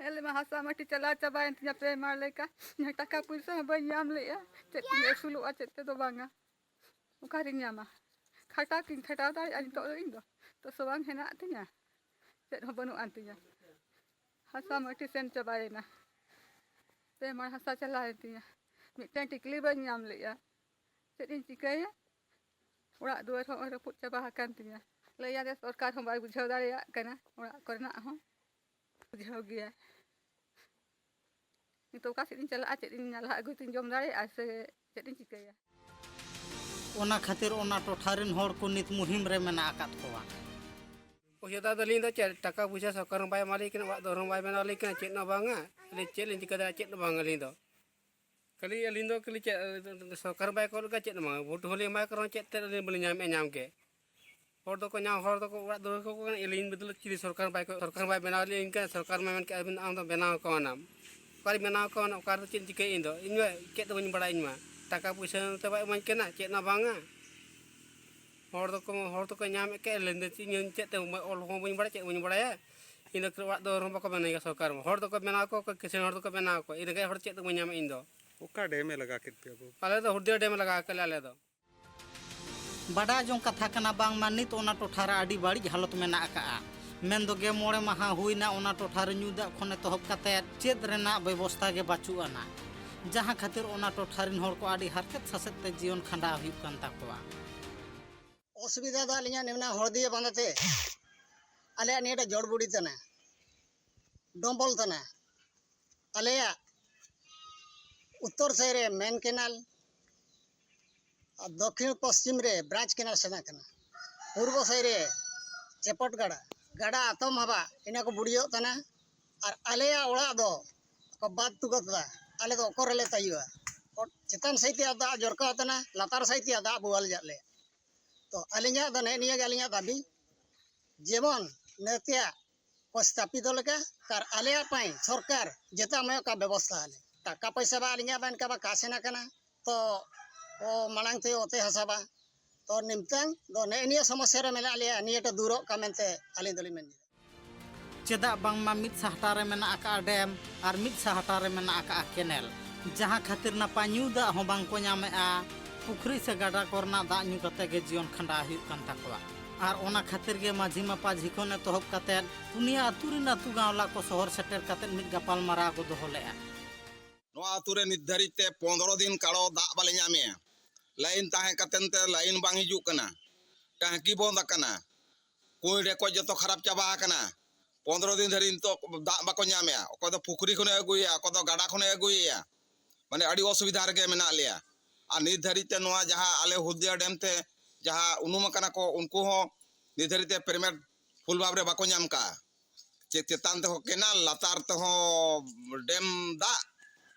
ᱟᱞᱮ ᱢᱟ ᱦᱟᱥᱟ ᱢᱟᱹᱴᱤ ᱪᱟᱞᱟᱣ ᱪᱟᱵᱟᱭᱮᱱ ᱛᱤᱧᱟ ᱯᱮ ᱢᱟᱲ ᱞᱮᱠᱟ᱾ ᱴᱟᱠᱟ ᱯᱩᱭᱥᱟᱹ ᱦᱚᱸ ᱵᱟᱹᱧ ᱧᱟᱢ ᱞᱮᱜᱼᱟ, ᱪᱮᱫ ᱛᱤᱧ ᱟᱹᱥᱩᱞᱚᱜᱼᱟ, ᱪᱮᱫ ᱛᱮᱫᱚ ᱵᱟᱝᱟ᱾ ᱚᱠᱟᱨᱤᱧ ᱧᱟᱢᱟ? ᱠᱷᱟᱴᱟᱣ ᱠᱤᱧ ᱠᱷᱟᱴᱟᱣ ᱫᱟᱲᱮᱭᱟᱜᱼᱟ ᱱᱤᱛᱚᱜ ᱫᱚ ᱤᱧ ᱫᱚ? ᱛᱚ ᱥᱚ ᱵᱟᱝ ᱦᱮᱱᱟᱜ ᱛᱤᱧᱟ, ᱪᱮᱫ ᱦᱚᱸ ᱵᱟᱹᱱᱩᱜ ᱟᱱ ᱛᱤᱧᱟ᱾ ᱦᱟᱥᱟ ᱢᱟᱹᱴᱤ ᱥᱮᱱ ᱪᱟᱵᱟᱭᱮᱱᱟ᱾ ᱯᱮ ᱢᱟᱲ ᱦᱟᱥᱟ ᱪᱟᱞᱟᱣᱮᱱ ᱛᱤᱧᱟ᱾ ᱢᱤᱫᱴᱮᱱ ᱴᱤᱠᱞᱤ ᱵᱟᱹᱧ ᱧᱟᱢ ᱞᱮᱜᱼᱟ᱾ ᱪᱮᱫ ᱤᱧ ᱪᱤᱠᱟᱹᱭᱟ? ᱚᱲᱟᱜ ᱫᱩᱣᱟᱹᱨ ᱦᱚᱸ ᱨᱟᱹᱯᱩᱫ ᱪᱟᱵᱟ ᱟᱠᱟᱱ ᱛᱤᱧᱟ᱾ ᱞᱟᱹᱭᱟᱞᱮ ᱥᱚᱨᱠᱟᱨ ᱦᱚᱸ ᱵᱟᱭ ᱵᱩᱡᱷᱟᱹᱣ ᱫᱟᱲᱮᱭᱟᱜ ᱠᱟᱱᱟ ᱚᱲᱟᱜ ᱠᱚᱨᱮᱱᱟᱜ ᱦᱚᱸ᱾ ᱵᱩᱡᱷᱟᱹᱣ ᱜᱮᱭᱟ᱾ ᱱᱤᱛᱚᱜ ᱚᱠᱟ ᱥᱮᱫ ᱤᱧ ᱪᱟᱞᱟᱜᱼᱟ? ᱪᱮᱫ ᱤᱧ ᱞᱟᱦᱟ ᱟᱹᱜᱩᱭ ᱛᱤᱧ ᱡᱚᱢ ᱫᱟᱲᱮᱭᱟᱜᱼᱟ ᱥᱮ ᱪᱮᱫ ᱤᱧ ᱪᱤᱠᱟᱹᱭᱟ? ᱚᱱᱟ ᱠᱷᱟᱹᱛᱤᱨ ᱚᱱᱟ ᱴᱚᱴᱷᱟ ᱨᱮᱱ ᱦᱚᱲ ᱠᱚ ᱱᱤᱛ ᱢᱩᱦᱤᱢ ᱨᱮ ᱢᱮᱱᱟᱜ ᱟᱠᱟᱫ ᱠᱚᱣᱟ᱾ ᱚᱥᱩᱵᱤᱫᱷᱟ ᱫᱚ ᱟᱹᱞᱤᱧ ᱫᱚ ᱪᱮᱫ, ᱴᱟᱠᱟ ᱯᱚᱭᱥᱟ ᱥᱚᱨᱠᱟᱨ ᱦᱚᱸ ᱵᱟᱭ ᱮᱢᱟᱞᱤᱧ ᱠᱟᱱᱟ, ᱚᱲᱟᱜ ᱫᱩᱣᱟᱹᱨ ᱦᱚᱸ ᱵᱟᱭ ᱵᱮᱱᱟᱣ ᱟᱹᱞᱤᱧ ᱠᱟᱱᱟ, ᱪᱮᱫ ᱦᱚᱸ ᱵᱟᱝᱟ᱾ ᱟᱹᱞᱤᱧ ᱪᱮᱫ ᱞᱤᱧ ᱪᱤᱠᱟᱹ ᱫᱟᱲᱮᱭᱟᱜᱼᱟ? ᱪᱮᱫ ᱦᱚᱸ ᱵᱟᱝ ᱟᱹᱞᱤᱧ ᱫᱚ᱾ ᱠᱷᱟᱹᱞᱤ ᱟᱹᱞᱤᱧ ᱫᱚ ᱠᱷᱟᱹᱞᱤ ᱪᱮᱫ, ᱥᱚᱨᱠᱟᱨ ᱵᱟᱭ ᱠᱚᱭᱚᱜ ᱞᱮᱠᱟ ᱪᱮᱫ ᱦᱚᱸ ᱵᱟᱝ᱾ ᱵᱷᱳᱴ ᱦᱚᱸᱞᱤᱧ ᱮᱢᱟᱭ ᱠᱟᱱ ᱨᱮᱦᱚᱸ ᱪᱮᱫ ᱛᱮᱫ ᱟᱹᱞᱤᱧ ᱵᱟᱹᱞᱤᱧ ᱧᱟᱢᱮᱫᱼᱟ ᱧᱟᱢ ᱜᱮ᱾ ᱦᱚᱲ ᱫᱚᱠᱚ ᱧᱟᱢ, ᱦᱚᱲ ᱫᱚᱠᱚ ᱚᱲᱟᱜ ᱫᱩᱣᱟᱹᱨ ᱠᱚ, ᱟᱹᱞᱤᱧ ᱵᱚᱫᱚᱞ ᱪᱤᱞᱤ ᱥᱚᱨᱠᱟᱨ ᱵᱟᱭ ᱠᱚᱭᱚᱜ, ᱥᱚᱨᱠᱟᱨ ᱵᱟᱭ ᱵᱮᱱᱟᱣ ᱞᱤᱧ ᱠᱟᱱᱟ᱾ ᱥᱚᱨᱠᱟᱨ ᱢᱟ ᱢᱮᱱ ᱠᱮᱫ, "ᱟᱹᱵᱤᱱ ᱟᱢ ᱫᱚ ᱵᱮᱱᱟᱣ ᱠᱟᱣᱱᱟᱢ᱾" ᱚᱠᱟᱨᱮ ᱵᱮᱱᱟᱣ ᱠᱟᱣᱱᱟ, ᱚᱠᱟ ᱨᱮ ᱪᱮᱫ ᱪᱤᱠᱟᱹᱭ ᱤᱧ ᱫᱚ? ᱤᱧ ᱢᱟ ᱪᱮᱫ ᱫᱚ ᱵᱟᱹᱧ ᱵᱟᱲᱟᱭᱟ ᱤᱧ ᱢᱟ᱾ ᱴᱟᱠᱟ ᱯᱩᱭᱥᱟᱹ ᱱᱚᱛᱮ ᱵᱟᱭ ᱤᱢᱟᱹᱧ ᱠᱟᱱᱟ, ᱪᱮᱫ ᱦᱚᱸ ᱵᱟᱝᱟ᱾ ᱦᱚᱲ ᱫᱚᱠᱚ, ᱦᱚᱲ ᱫᱚᱠᱚ ᱧᱟᱢᱮᱫ ᱠᱮᱫ ᱞᱮᱱᱫᱮᱱ, ᱤᱧ ᱪᱮᱫ ᱛᱮ ᱚᱞ ᱦᱚᱸ ᱵᱟᱹᱧ ᱵᱟᱲᱟᱭᱟ, ᱪᱮᱫ ᱵᱟᱹᱧ ᱵᱟᱲᱟᱭᱟ᱾ ᱤᱧ ᱫᱚ ᱚᱲᱟᱜ ᱫᱩᱣᱟᱹᱨ ᱦᱚᱸ ᱵᱟᱠᱚ ᱵᱮᱱᱟᱣ ᱜᱮᱭᱟ ᱥᱚᱨᱠᱟᱨ ᱢᱟ᱾ ᱦᱚᱲ ᱫᱚᱠᱚ ᱵᱮᱱᱟᱣ ᱠᱚᱣᱟ, ᱚᱠᱚᱭ ᱠᱤᱥᱟᱹᱬ ᱦᱚᱲ ᱫᱚᱠᱚ ᱵᱮᱱᱟᱣ ᱠᱚᱣᱟ, ᱤᱧ ᱨᱮᱸᱜᱮᱡ ᱦᱚᱲ ᱪᱮᱫ ᱫᱚ ᱵᱟᱹᱧ ᱧᱟᱢᱮᱫ ᱤᱧ ᱫᱚ᱾ ᱚᱠᱟ ᱰᱮᱢ ᱮ ᱞᱟᱜᱟ ᱠᱮᱫ ᱯᱮᱭᱟ ᱵᱟᱹᱵᱩ? ᱟᱞᱮ ᱫᱚ ᱦᱩᱨᱫᱤᱭᱟ ᱰᱮᱢ ᱮ ᱞᱟᱜᱟᱣ ᱠᱮᱫ ᱞᱮᱭᱟ ᱟᱞᱮ ᱫᱚ᱾ ᱵᱟᱰᱟᱭ ᱡᱚᱝ ᱠᱟᱛᱷᱟ ᱠᱟᱱᱟ, ᱵᱟᱝᱢᱟ ᱱᱤᱛ ᱚᱱᱟ ᱴᱚᱴᱷᱟ ᱨᱮ ᱟᱹᱰᱤ ᱵᱟᱹᱲᱤᱡ ᱦᱟᱞᱚᱛ ᱢᱮᱱᱟᱜ ᱟᱠᱟᱫᱼᱟ᱾ ᱢᱮᱱᱫᱚ ᱜᱮ ᱢᱚᱬᱮ ᱢᱟᱦᱟ ᱦᱩᱭᱱᱟ ᱚᱱᱟ ᱴᱚᱴᱷᱟ ᱨᱮ ᱧᱩ ᱫᱟᱜ ᱠᱷᱚᱱ ᱮᱛᱚᱦᱚᱵ ᱠᱟᱛᱮ ᱪᱮᱫ ᱨᱮᱱᱟᱜ ᱵᱮᱵᱚᱥᱛᱷᱟ ᱜᱮ ᱵᱟᱹᱪᱩᱜ ᱟᱱᱟ, ᱡᱟᱦᱟᱸ ᱠᱷᱟᱹᱛᱤᱨ ᱚᱱᱟ ᱴᱚᱴᱷᱟ ᱨᱮᱱ ᱦᱚᱲ ᱠᱚ ᱟᱹᱰᱤ ᱦᱟᱨᱠᱮᱛ ᱥᱟᱥᱮᱛ ᱛᱮ ᱡᱤᱭᱚᱱ ᱠᱷᱟᱸᱰᱟᱣ ᱦᱩᱭᱩᱜ ᱠᱟᱱ ᱛᱟᱠᱚᱣᱟ᱾ ᱚᱥᱩᱵᱤᱫᱷᱟ ᱫᱚ ᱟᱹᱞᱤᱧᱟᱜ ᱱᱤᱭᱟᱹ ᱦᱚᱲᱫᱤᱭᱟᱹ ᱵᱟᱸᱫᱷ ᱛᱮ ᱟᱞᱮᱭᱟᱜ ᱱᱤᱭᱟᱹᱴᱟᱜ ᱡᱚᱲᱵᱩᱲᱤ ᱛᱟᱱᱟ, ᱰᱚᱢᱵᱚᱞ ᱛᱟᱱᱟ, ᱟᱞᱮᱭᱟᱜ ᱩᱛᱛᱚᱨ ᱥᱮᱫ ᱨᱮ ᱢᱮᱱ ᱠᱮᱱᱟᱞ, ᱟᱨ ᱫᱚᱠᱠᱷᱤᱱ ᱯᱚᱥᱪᱤᱢ ᱨᱮ ᱵᱨᱟᱸᱪ ᱠᱮᱱᱟᱞ ᱥᱮᱱᱟᱜ ᱠᱟᱱᱟ, ᱯᱩᱨᱵᱚ ᱥᱮᱫ ᱨᱮ ᱪᱮᱯᱚᱴ ᱜᱟᱰᱟ, ᱜᱟᱰᱟ ᱟᱛᱚᱢ ᱦᱟᱵᱟ, ᱤᱱᱟᱹ ᱠᱚ ᱵᱩᱲᱤᱭᱚᱜ ᱠᱟᱱᱟ᱾ ᱟᱨ ᱟᱞᱮᱭᱟᱜ ᱚᱲᱟᱜ ᱫᱚ ᱠᱚ ᱵᱟᱫ ᱛᱩᱠᱟᱹ ᱠᱟᱫᱟ, ᱟᱞᱮ ᱫᱚ ᱚᱠᱚᱨ ᱨᱮᱞᱮ ᱛᱟᱭᱚᱜᱼᱟ? ᱪᱮᱛᱟᱱ ᱥᱮᱫ ᱛᱮᱭᱟᱜ ᱫᱟᱜ ᱡᱚᱨᱠᱟᱣ ᱛᱟᱱᱟ, ᱞᱟᱛᱟᱨ ᱥᱮᱫ ᱛᱮᱭᱟᱜ ᱫᱟᱜ ᱵᱚᱦᱟᱞ ᱡᱟᱜ ᱞᱮ᱾ ᱛᱚ ᱟᱹᱞᱤᱧᱟᱜ ᱫᱚ ᱱᱮᱜᱼᱮ ᱱᱤᱭᱟᱹ ᱜᱮ ᱟᱹᱞᱤᱧᱟᱜ ᱫᱟᱹᱵᱤ, ᱡᱮᱢᱚᱱ ᱱᱟᱹᱛᱮᱭᱟᱜ ᱥᱛᱷᱟᱯᱤᱛ ᱞᱮᱠᱟ᱾ ᱟᱨ ᱟᱞᱮᱭᱟᱜ ᱯᱟᱭ ᱥᱚᱨᱠᱟᱨ ᱡᱮᱛᱟ ᱢᱮ ᱚᱠᱟ ᱵᱮᱵᱚᱥᱛᱷᱟ ᱟᱞᱮ, ᱴᱟᱠᱟ ᱯᱚᱭᱥᱟ ᱵᱟ ᱟᱹᱞᱤᱧᱟᱜ ᱵᱟ ᱮᱱᱠᱟ ᱵᱟ ᱠᱟᱥ ᱦᱮᱱᱟ ᱠᱟᱱᱟ, ᱛᱚ ᱚ ᱢᱟᱲᱟᱝ ᱛᱮ ᱚᱛᱮ ᱦᱟᱥᱟ ᱵᱟ, ᱛᱚ ᱱᱤᱢᱛᱟᱝ ᱫᱚ ᱱᱮᱜᱼᱮ ᱱᱤᱭᱟᱹ ᱥᱚᱢᱚᱥᱥᱟ ᱨᱮ ᱢᱮᱱᱟᱜ ᱞᱮᱭᱟ, ᱱᱤᱭᱟᱹᱴᱟ ᱫᱩᱨᱚᱜ ᱠᱟ ᱢᱮᱱᱛᱮ ᱟᱹᱞᱤᱧ ᱫᱚᱞᱤᱧ ᱢᱮᱱ ᱜᱮᱭᱟ᱾ ᱪᱮᱫᱟᱜ ᱵᱟᱝᱢᱟ ᱢᱤᱫ ᱥᱟᱦᱴᱟ ᱨᱮ ᱢᱮᱱᱟᱜ ᱟᱠᱟᱫᱼᱟ ᱰᱮᱢ ᱟᱨ ᱢᱤᱫ ᱥᱟᱦᱴᱟ ᱨᱮ ᱢᱮᱱᱟᱜ ᱟᱠᱟᱫᱼᱟ ᱠᱮᱱᱮᱞ, ᱡᱟᱦᱟᱸ ᱠᱷᱟᱹᱛᱤᱨ ᱱᱟᱯᱟᱭ ᱧᱩ ᱫᱟᱜ ᱦᱚᱸ ᱵᱟᱝ ᱠᱚ ᱧᱟᱢᱮᱫᱼᱟ᱾ ᱯᱩᱠᱷᱨᱤ ᱥᱮ ᱜᱟᱰᱟ ᱠᱚᱨᱮᱱᱟᱜ ᱫᱟᱜ ᱧᱩ ᱠᱟᱛᱮ ᱜᱮ ᱡᱤᱭᱚᱱ ᱠᱷᱟᱸᱰᱟᱣ ᱦᱩᱭᱩᱜ ᱠᱟᱱ ᱛᱟᱠᱚᱣᱟ᱾ ᱟᱨ ᱚᱱᱟ ᱠᱷᱟᱹᱛᱤᱨ ᱜᱮ ᱢᱟᱹᱡᱷᱤ ᱢᱟᱯᱟᱡᱷᱤ ᱠᱷᱚᱱ ᱮᱛᱚᱦᱚᱵ ᱠᱟᱛᱮ ᱯᱩᱱᱭᱟᱹ ᱟᱹᱛᱩ ᱨᱮᱱ ᱟᱹᱛᱩ ᱜᱟᱶᱞᱟ ᱠᱚ ᱥᱚᱦᱚᱨ ᱥᱮᱴᱮᱨ ᱠᱟᱛᱮ ᱢᱤᱫ ᱜᱟᱯᱟᱞ ᱢᱟᱨᱟᱣ ᱠᱚ ᱫᱚᱦᱚ ᱞᱮᱫᱼᱟ᱾ ᱱᱚᱣᱟ ᱟᱹᱛᱩ ᱨᱮ ᱱᱤᱛ ᱫᱷᱟᱹᱨᱤᱡ ᱛᱮ ᱯᱚᱱᱫᱽᱨᱚ ᱫᱤᱱ ᱠᱟᱲᱚ ᱫᱟᱜ ᱵᱟᱞᱮ ᱧᱟᱢᱮᱜᱼᱟ᱾ ᱞᱟᱭᱤᱱ ᱛᱟᱦᱮᱸ ᱠᱟᱛᱮᱱ ᱛᱮ ᱞᱟᱭᱤᱱ ᱵᱟᱝ ᱦᱤᱡᱩᱜ ᱠᱟᱱᱟ, ᱴᱟᱝᱠᱤ ᱵᱚᱱᱫ ᱟᱠᱟᱱᱟ, ᱠᱩᱸᱭ ᱰᱷᱮᱠᱚᱡ ᱡᱚᱛᱚ ᱠᱷᱟᱨᱟᱯ ᱪᱟᱵᱟ ᱟᱠᱟᱱᱟ᱾ ᱯᱚᱱᱫᱽᱨᱚ ᱫᱤᱱ ᱫᱷᱟᱹᱨᱤᱡ ᱱᱤᱛᱚᱜ ᱫᱟᱜ ᱵᱟᱠᱚ ᱧᱟᱢᱮᱜᱼᱟ᱾ ᱚᱠᱚᱭ ᱫᱚ ᱯᱩᱠᱷᱨᱤ ᱠᱷᱚᱱᱮ ᱟᱹᱜᱩᱭᱮᱜᱼᱟ, ᱚᱠᱚᱭ ᱫᱚ ᱜᱟᱰᱟ ᱠᱷᱚᱱᱮ ᱟᱹᱜᱩᱭᱮᱜᱼᱟ, ᱢᱟᱱᱮ ᱟᱹᱰᱤ ᱚᱥᱩᱵᱤᱫᱷᱟ ᱨᱮᱜᱮ ᱢᱮᱱᱟᱜ ᱞᱮᱭᱟ᱾ ᱟᱨ ᱱᱤᱛ ᱫᱷᱟᱹᱨᱤᱡ ᱛᱮ ᱱᱚᱣᱟ ᱡᱟᱦᱟᱸ ᱟᱞᱮ ᱦᱩᱫᱤᱭᱟ ᱰᱮᱢ ᱛᱮ ᱡᱟᱦᱟᱸ ᱩᱱᱩᱢ ᱟᱠᱟᱱᱟ ᱠᱚ, ᱩᱱᱠᱩ ᱦᱚᱸ ᱱᱤᱛ ᱫᱷᱟᱹᱨᱤᱡ ᱛᱮ ᱯᱮᱢᱮᱱᱴ ᱯᱷᱩᱞ ᱵᱷᱟᱵᱽ ᱨᱮ ᱵᱟᱠᱚ ᱧᱟᱢ ᱠᱟᱜᱼᱟ᱾ ᱪᱮ- ᱪᱮᱛᱟᱱ ᱛᱮᱦᱚᱸ ᱠᱮᱱᱟᱞ, ᱞᱟᱛᱟᱨ ᱛᱮᱦᱚᱸ ᱰᱮᱢ ᱫᱟᱜ,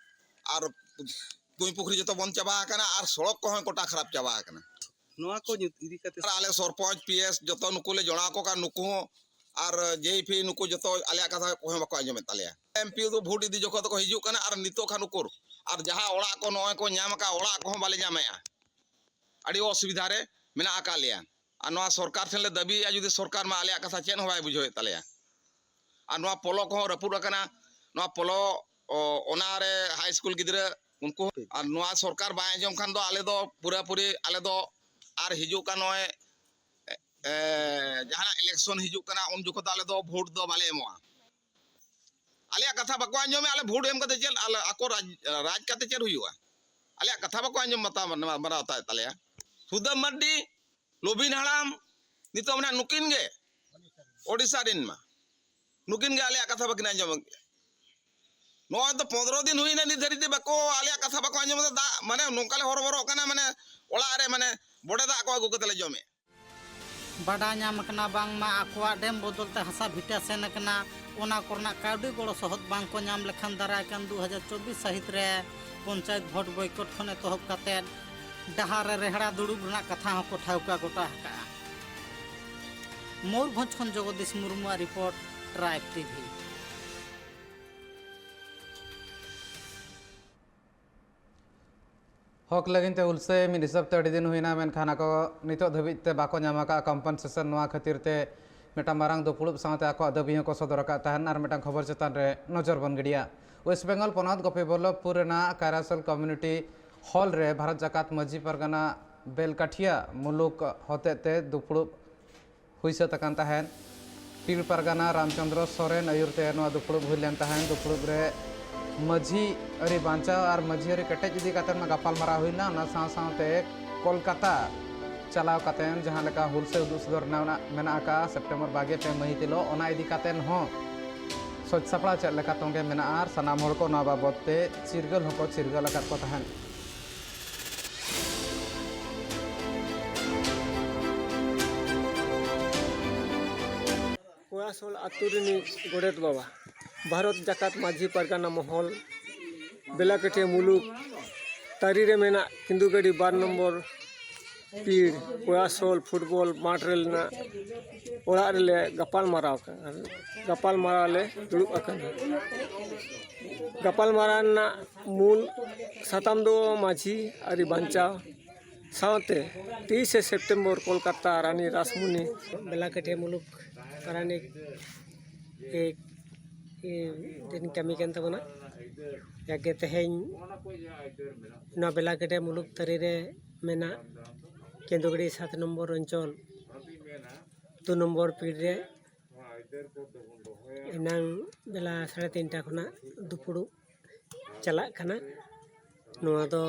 ᱟᱨ ᱠᱩᱧ ᱯᱩᱠᱷᱨᱤ ᱡᱚᱛᱚ ᱵᱚᱱᱫ ᱪᱟᱵᱟ ᱟᱠᱟᱱᱟ, ᱟᱨ ᱥᱚᱲᱚᱠ ᱠᱚᱦᱚᱸ ᱜᱚᱴᱟ ᱠᱷᱟᱨᱟᱯ ᱪᱟᱵᱟ ᱟᱠᱟᱱᱟ᱾ ᱱᱚᱣᱟ ᱠᱚ ᱤᱫᱤ ᱠᱟᱛᱮ ᱟᱨ ᱟᱞᱮ ᱥᱚᱨᱯᱚᱧᱪ, ᱯᱤ ᱮᱥ, ᱡᱚᱛᱚ ᱱᱩᱠᱩ ᱞᱮ ᱡᱚᱲᱟᱣ ᱠᱚ ᱠᱟᱱᱟ, ᱱᱩᱠᱩ ᱦᱚᱸ, ᱟᱨ ᱡᱮ ᱯᱤ, ᱱᱩᱠᱩ ᱡᱚᱛᱚ ᱟᱞᱮᱭᱟᱜ ᱠᱟᱛᱷᱟ ᱠᱚᱦᱚᱸ ᱵᱟᱠᱚ ᱟᱸᱡᱚᱢᱮᱫ ᱛᱟᱞᱮᱭᱟ᱾ ᱮᱢ ᱯᱤ ᱫᱚ ᱵᱷᱳᱴ ᱤᱫᱤ ᱡᱚᱠᱷᱚᱱ ᱫᱚᱠᱚ ᱦᱤᱡᱩᱜ ᱠᱟᱱᱟ, ᱟᱨ ᱱᱤᱛᱚᱜ ᱠᱷᱟᱱ ᱩᱠᱩᱨ, ᱟᱨ ᱡᱟᱦᱟᱸ ᱚᱲᱟᱜ ᱠᱚ ᱱᱚᱜᱼᱚᱭ ᱠᱚ ᱧᱟᱢ ᱟᱠᱟᱫ, ᱚᱲᱟᱜ ᱠᱚᱦᱚᱸ ᱵᱟᱞᱮ ᱧᱟᱢᱮᱜᱼᱟ᱾ ᱟᱹᱰᱤ ᱚᱥᱩᱵᱤᱫᱷᱟ ᱨᱮ ᱢᱮᱱᱟᱜ ᱟᱠᱟᱫ ᱞᱮᱭᱟ᱾ ᱟᱨ ᱱᱚᱣᱟ ᱥᱚᱨᱠᱟᱨ ᱴᱷᱮᱱ ᱞᱮ ᱫᱟᱹᱵᱤᱭᱮᱫᱼᱟ, ᱡᱩᱫᱤ ᱥᱚᱨᱠᱟᱨ ᱢᱟ ᱟᱞᱮᱭᱟᱜ ᱠᱟᱛᱷᱟ ᱪᱮᱫ ᱦᱚᱸ ᱵᱟᱭ ᱵᱩᱡᱷᱟᱹᱣᱮᱫ ᱛᱟᱞᱮᱭᱟ᱾ ᱟᱨ ᱱᱚᱣᱟ ᱯᱚᱞᱚ ᱠᱚᱦᱚᱸ ᱨᱟᱹᱯᱩᱫ ᱟᱠᱟᱱᱟ᱾ ᱱᱚᱣᱟ ᱯᱚᱞᱚ, ᱚ, ᱚᱱᱟᱨᱮ ᱦᱟᱭ ᱥᱠᱩᱞ ᱜᱤᱫᱽᱨᱟᱹ ᱩᱱᱠᱩ, ᱟᱨ ᱱᱚᱣᱟ ᱥᱚᱨᱠᱟᱨ ᱵᱟᱭ ᱟᱸᱡᱚᱢ ᱠᱷᱟᱱ ᱫᱚ ᱟᱞᱮ ᱫᱚ ᱯᱩᱨᱟᱹᱯᱩᱨᱤ, ᱟᱞᱮ ᱫᱚ ᱟᱨ ᱦᱤᱡᱩᱜ ᱠᱟᱱ ᱱᱚᱜᱼᱚᱭ, ᱮ, ᱡᱟᱦᱟᱱᱟᱜ ᱤᱞᱮᱠᱥᱚᱱ ᱦᱤᱡᱩᱜ ᱠᱟᱱᱟ, ᱩᱱ ᱡᱚᱠᱷᱚᱱ ᱫᱚ ᱟᱞᱮ ᱫᱚ ᱵᱷᱳᱴ ᱫᱚ ᱵᱟᱞᱮ ᱮᱢᱚᱜᱼᱟ᱾ ᱟᱞᱮᱭᱟᱜ ᱠᱟᱛᱷᱟ ᱵᱟᱠᱚ ᱟᱸᱡᱚᱢᱮᱫ, ᱟᱞᱮ ᱵᱷᱳᱴ ᱮᱢ ᱠᱟᱛᱮ ᱪᱮᱫ? ᱟᱞᱮ ᱟᱠᱚ ᱨᱟᱡᱽ, ᱨᱟᱡᱽ ᱠᱟᱛᱮ ᱪᱮᱫ ᱦᱩᱭᱩᱜᱼᱟ? ᱟᱞᱮᱭᱟᱜ ᱠᱟᱛᱷᱟ ᱵᱟᱠᱚ ᱟᱸᱡᱚᱢ ᱵᱟᱛᱟ-, ᱢᱟᱱᱟᱣ ᱵᱟᱛᱟᱣᱮᱫ ᱛᱟᱞᱮᱭᱟ᱾ ᱥᱩᱫᱟᱹᱢ ᱢᱟᱨᱰᱤ, ᱞᱚᱵᱤᱱ ᱦᱟᱲᱟᱢ, ᱱᱤᱛᱚᱜ ᱢᱮᱱᱟᱜ ᱱᱩᱠᱤᱱ ᱜᱮ, ᱳᱰᱤᱥᱟ ᱨᱮᱱ ᱢᱟ, ᱱᱩᱠᱤᱱ ᱜᱮ ᱟᱞᱮᱭᱟᱜ ᱠᱟᱛᱷᱟ ᱵᱟᱹᱠᱤᱱ ᱟᱸᱡᱚᱢ᱾ ᱱᱚᱜᱼᱚᱭ ᱛᱚ ᱯᱚᱱᱫᱽᱨᱚ ᱫᱤᱱ ᱦᱩᱭᱱᱟ, ᱱᱤᱛ ᱫᱷᱟᱹᱨᱤᱡ ᱛᱮ ᱵᱟᱠᱚ, ᱟᱞᱮᱭᱟᱜ ᱠᱟᱛᱷᱟ ᱵᱟᱠᱚ ᱟᱸᱡᱚᱢ ᱮᱫᱟ᱾ ᱫᱟᱜ ᱢᱟᱱᱮ ᱱᱚᱝᱠᱟ ᱞᱮ ᱦᱚᱨᱚᱵᱚᱨᱚᱜ ᱠᱟᱱᱟ, ᱢᱟᱱᱮ ᱚᱲᱟᱜ ᱨᱮ ᱢᱟᱱᱮ ᱵᱚᱰᱮ ᱫᱟᱜ ᱠᱚ ᱟᱹᱜᱩ ᱠᱟᱛᱮ ᱞᱮ ᱡᱚᱢᱮᱫᱼᱟ᱾ ᱵᱟᱰᱟᱭ ᱧᱟᱢ ᱟᱠᱟᱱᱟ ᱵᱟᱝᱢᱟ ᱟᱠᱚᱣᱟᱜ ᱰᱮᱢ ᱵᱚᱫᱚᱞ ᱛᱮ ᱦᱟᱥᱟ ᱵᱷᱤᱴᱟᱹ ᱥᱮᱱ ᱟᱠᱟᱱᱟ, ᱚᱱᱟ ᱠᱚᱨᱮᱱᱟᱜ ᱠᱟᱹᱣᱰᱤ ᱜᱚᱲᱚ ᱥᱚᱦᱚᱫ ᱵᱟᱝ ᱠᱚ ᱧᱟᱢ ᱞᱮᱠᱷᱟᱱ ᱫᱟᱨᱟᱭ ᱠᱟᱱ ᱫᱩ ᱦᱟᱡᱟᱨ ᱪᱚᱵᱵᱤᱥ ᱥᱟᱹᱦᱤᱛ ᱨᱮ ᱯᱚᱧᱪᱟᱭᱮᱛ ᱵᱷᱳᱴ ᱵᱚᱭᱠᱚᱴ ᱠᱷᱚᱱ ᱮᱛᱚᱦᱚᱵ ᱠᱟᱛᱮ ᱰᱟᱦᱟᱨ ᱨᱮ ᱨᱮᱦᱲᱟ ᱫᱩᱲᱩᱵ ᱨᱮᱱᱟᱜ ᱠᱟᱛᱷᱟ ᱦᱚᱸᱠᱚ ᱴᱷᱟᱹᱣᱠᱟᱹ ᱜᱚᱴᱟ ᱟᱠᱟᱫᱼᱟ᱾ ᱢᱚᱭᱩᱨᱵᱷᱚᱸᱡᱽ ᱠᱷᱚᱱ ᱡᱚᱜᱚᱫᱤᱥ ᱢᱩᱨᱢᱩᱣᱟᱜ ᱨᱤᱯᱳᱨᱴ, ᱴᱨᱟᱭᱤᱵᱽ ᱴᱤᱵᱷᱤ᱾ ᱦᱚᱠ ᱞᱟᱹᱜᱤᱫ ᱛᱮ ᱦᱩᱞᱥᱟᱹᱭ ᱢᱤᱫ ᱦᱤᱥᱟᱹᱵ ᱛᱮ ᱟᱹᱰᱤ ᱫᱤᱱ ᱦᱩᱭᱱᱟ, ᱢᱮᱱᱠᱷᱟᱱ ᱟᱠᱚ ᱱᱤᱛᱚᱜ ᱫᱷᱟᱹᱵᱤᱡ ᱛᱮ ᱵᱟᱠᱚ ᱧᱟᱢ ᱟᱠᱟᱫ ᱠᱚᱢᱯᱮᱱᱥᱮᱥᱚᱱ᱾ ᱱᱚᱣᱟ ᱠᱷᱟᱹᱛᱤᱨ ᱛᱮ ᱢᱤᱫᱴᱟᱝ ᱢᱟᱨᱟᱝ ᱫᱩᱯᱲᱩᱵ ᱥᱟᱶᱛᱮ ᱟᱠᱚᱣᱟᱜ ᱫᱟᱹᱵᱤ ᱦᱚᱸᱠᱚ ᱥᱚᱫᱚᱨ ᱟᱠᱟᱫ ᱛᱟᱦᱮᱱ᱾ ᱟᱨ ᱢᱤᱫᱴᱟᱝ ᱠᱷᱚᱵᱚᱨ ᱪᱮᱛᱟᱱ ᱨᱮ ᱱᱚᱡᱚᱨ ᱵᱚᱱ ᱜᱤᱰᱤᱭᱟ᱾ ᱳᱭᱮᱥᱴ ᱵᱮᱝᱜᱚᱞ ᱯᱚᱱᱚᱛ ᱜᱳᱯᱤᱵᱚᱞᱞᱚᱵᱷᱯᱩᱨ ᱨᱮᱱᱟᱜ ᱠᱟᱭᱨᱟᱥᱚᱞ ᱠᱚᱢᱤᱭᱩᱱᱤᱴᱤ ᱦᱚᱞ ᱨᱮ ᱵᱷᱟᱨᱚᱛ ᱡᱟᱠᱟᱛ ᱢᱟᱹᱡᱷᱤ ᱯᱟᱨᱜᱟᱱᱟ ᱵᱮᱞᱠᱟᱴᱷᱤᱭᱟ ᱢᱩᱞᱩᱠ ᱦᱚᱛᱮᱛᱮ ᱫᱩᱯᱲᱩᱵ ᱦᱩᱭ ᱥᱟᱹᱛ ᱟᱠᱟᱱ ᱛᱟᱦᱮᱸᱫ᱾ ᱯᱤᱲ ᱯᱟᱨᱜᱟᱱᱟ ᱨᱟᱢᱪᱚᱸᱫᱽᱨᱚ ᱥᱚᱨᱮᱱ ᱟᱹᱭᱩᱨ ᱛᱮ ᱱᱚᱣᱟ ᱫᱩᱯᱲᱩᱵ ᱦᱩᱭ ᱞᱮᱱ ᱛᱟᱦᱮᱸᱫ᱾ ᱫᱩᱯᱲᱩᱵ ᱨᱮ ᱢᱟᱹᱡᱷᱤ ᱟᱹᱨᱤ ᱵᱟᱧᱪᱟᱣ ᱟᱨ ᱢᱟᱹᱡᱷᱤ ᱟᱹᱨᱤ ᱠᱮᱴᱮᱡ ᱤᱫᱤ ᱠᱟᱛᱮ ᱢᱟ ᱜᱟᱯᱟᱞ ᱢᱟᱨᱟᱣ ᱦᱩᱭ ᱞᱮᱱᱟ᱾ ᱚᱱᱟ ᱥᱟᱶ ᱥᱟᱶᱛᱮ ᱠᱳᱞᱠᱟᱛᱟ ᱪᱟᱞᱟᱣ ᱠᱟᱛᱮ ᱡᱟᱦᱟᱸ ᱞᱮᱠᱟ ᱦᱩᱞᱥᱟᱹᱭ ᱩᱫᱩᱜ ᱥᱚᱫᱚᱨ ᱨᱮᱱᱟᱜ ᱢᱮᱱᱟᱜ ᱟᱠᱟᱫ ᱥᱮᱯᱴᱮᱢᱵᱚᱨ ᱵᱟᱨ ᱜᱮᱞ ᱯᱮ ᱢᱟᱹᱦᱤᱛ ᱦᱤᱞᱳᱜ, ᱚᱱᱟ ᱤᱫᱤ ᱠᱟᱛᱮ ᱦᱚᱸ ᱥᱟᱡᱽ ᱥᱟᱯᱲᱟᱣ ᱪᱮᱫ ᱞᱮᱠᱟ ᱛᱚᱝᱜᱮ ᱢᱮᱱᱟᱜᱼᱟ ᱟᱨ ᱥᱟᱱᱟᱢ ᱦᱚᱲ ᱠᱚ ᱱᱚᱣᱟ ᱵᱟᱵᱚᱫ ᱛᱮ ᱪᱤᱨᱜᱟᱹᱞ ᱦᱚᱸᱠᱚ ᱪᱤᱨᱜᱟᱹᱞ ᱟᱠᱟᱫ ᱠᱚ ᱛᱟᱦᱮᱸᱫ᱾ ᱠᱚᱭᱟᱥᱳᱞ ᱟᱹᱛᱩ ᱨᱤᱱᱤᱡ ᱜᱚᱰᱮᱛ ᱵᱟᱵᱟ, ᱵᱷᱟᱨᱚᱛ ᱡᱟᱠᱟᱛ ᱢᱟᱹᱡᱷᱤ ᱯᱟᱨᱜᱟᱱᱟ ᱢᱚᱦᱚᱞ, ᱵᱮᱞᱟᱠᱟᱹᱴᱷᱤᱭᱟᱹ ᱢᱩᱞᱩᱠ ᱛᱟᱹᱨᱤ ᱨᱮ ᱢᱮᱱᱟᱜ ᱠᱮᱸᱫᱩᱜᱟᱹᱰᱤ ᱵᱟᱨ ᱱᱚᱢᱵᱚᱨ ᱯᱤᱲ ᱠᱚᱭᱟᱥᱳᱞ ᱯᱷᱩᱴᱵᱚᱞ ᱢᱟᱴᱷ ᱨᱮᱱᱟᱜ ᱚᱲᱟᱜ ᱨᱮᱞᱮ ᱜᱟᱯᱟᱞ ᱢᱟᱨᱟᱣ ᱠᱟᱱᱟ᱾ ᱜᱟᱯᱟᱞ ᱢᱟᱨᱟᱣ ᱞᱮ ᱫᱩᱲᱩᱵ ᱟᱠᱟᱱᱟ᱾ ᱜᱟᱯᱟᱞ ᱢᱟᱨᱟᱣ ᱨᱮᱱᱟᱜ ᱢᱩᱞ ᱥᱟᱛᱟᱢ ᱫᱚ ᱢᱟᱹᱡᱷᱤ ᱟᱹᱨᱤ ᱵᱟᱧᱪᱟᱣ ᱥᱟᱶᱛᱮ ᱛᱮᱭᱤᱥᱮ ᱥᱮᱯᱴᱮᱢᱵᱚᱨ ᱠᱳᱞᱠᱟᱛᱟ ᱨᱟᱱᱤ ᱨᱟᱥᱢᱩᱱᱤ ᱵᱮᱞᱟᱠᱟᱹᱴᱷᱤᱭᱟᱹ ᱢᱩᱞᱩᱠ ᱯᱟᱨᱟᱱᱤᱠ ᱮ, ᱮ, ᱫᱤᱱ ᱠᱟᱹᱢᱤ ᱠᱟᱱ ᱛᱟᱵᱚᱱᱟ᱾ ᱡᱟᱜᱮ ᱛᱮᱦᱮᱧ ᱱᱚᱣᱟ ᱵᱮᱞᱟᱠᱟᱹᱴᱷᱤᱭᱟᱹ ᱢᱩᱞᱩᱠ ᱛᱟᱹᱨᱤ ᱨᱮ ᱢᱮᱱᱟᱜ ᱠᱮᱸᱫᱩᱜᱟᱹᱲᱤ ᱥᱟᱛ ᱱᱚᱢᱵᱚᱨ ᱚᱧᱪᱚᱞ ᱫᱩ ᱱᱚᱢᱵᱚᱨ ᱯᱤᱲ ᱨᱮ ᱮᱱᱟᱝ ᱵᱮᱞᱟ ᱥᱟᱲᱮ ᱛᱤᱱᱴᱟ ᱠᱷᱚᱱᱟᱜ ᱫᱩᱯᱲᱩᱵ ᱪᱟᱞᱟᱜ ᱠᱟᱱᱟ᱾ ᱱᱚᱣᱟ ᱫᱚ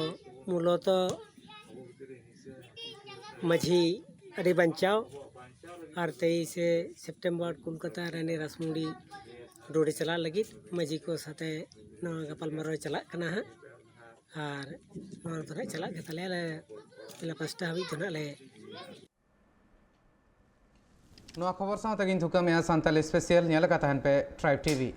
ᱢᱩᱞᱚᱛᱚ ᱢᱟᱹᱡᱷᱤ ᱟᱹᱨᱤ ᱵᱟᱧᱪᱟᱣ ᱟᱨ ᱛᱮᱭᱤᱥᱮ ᱥᱮᱯᱴᱮᱢᱵᱚᱨ ᱠᱳᱞᱠᱟᱛᱟ ᱨᱟᱱᱤ ᱨᱟᱥᱢᱩᱱᱰᱤ ᱨᱳᱰ ᱪᱟᱞᱟᱜ ᱞᱟᱹᱜᱤᱫ ᱢᱟᱹᱡᱷᱤ ᱠᱚ ᱥᱟᱛᱮ ᱱᱚᱣᱟ ᱜᱟᱯᱟᱞᱢᱟᱨᱟᱣ ᱪᱟᱞᱟᱜ ᱠᱟᱱᱟ ᱦᱟᱸᱜ᱾ ᱟᱨ ᱱᱚᱣᱟ ᱫᱚ ᱱᱟᱦᱟᱜ ᱪᱟᱞᱟᱜ ᱜᱮ ᱛᱟᱞᱮᱭᱟ, ᱟᱞᱮ ᱵᱮᱞᱟ ᱯᱟᱸᱪᱴᱟ ᱦᱟᱹᱵᱤᱡ ᱫᱚ ᱱᱟᱦᱟᱜ ᱞᱮ ᱱᱚᱣᱟ ᱠᱷᱚᱵᱚᱨ ᱥᱟᱶ ᱛᱮᱜᱤᱧ ᱛᱷᱩᱠᱟᱹᱢᱮᱜᱼᱟ ᱥᱟᱱᱛᱟᱞᱤ ᱥᱯᱮᱥᱤᱭᱟᱞ᱾ ᱧᱮᱞ ᱟᱠᱟᱫ ᱛᱟᱦᱮᱱ ᱯᱮ ᱴᱨᱟᱭᱤᱵᱽ ᱴᱤᱵᱷᱤ᱾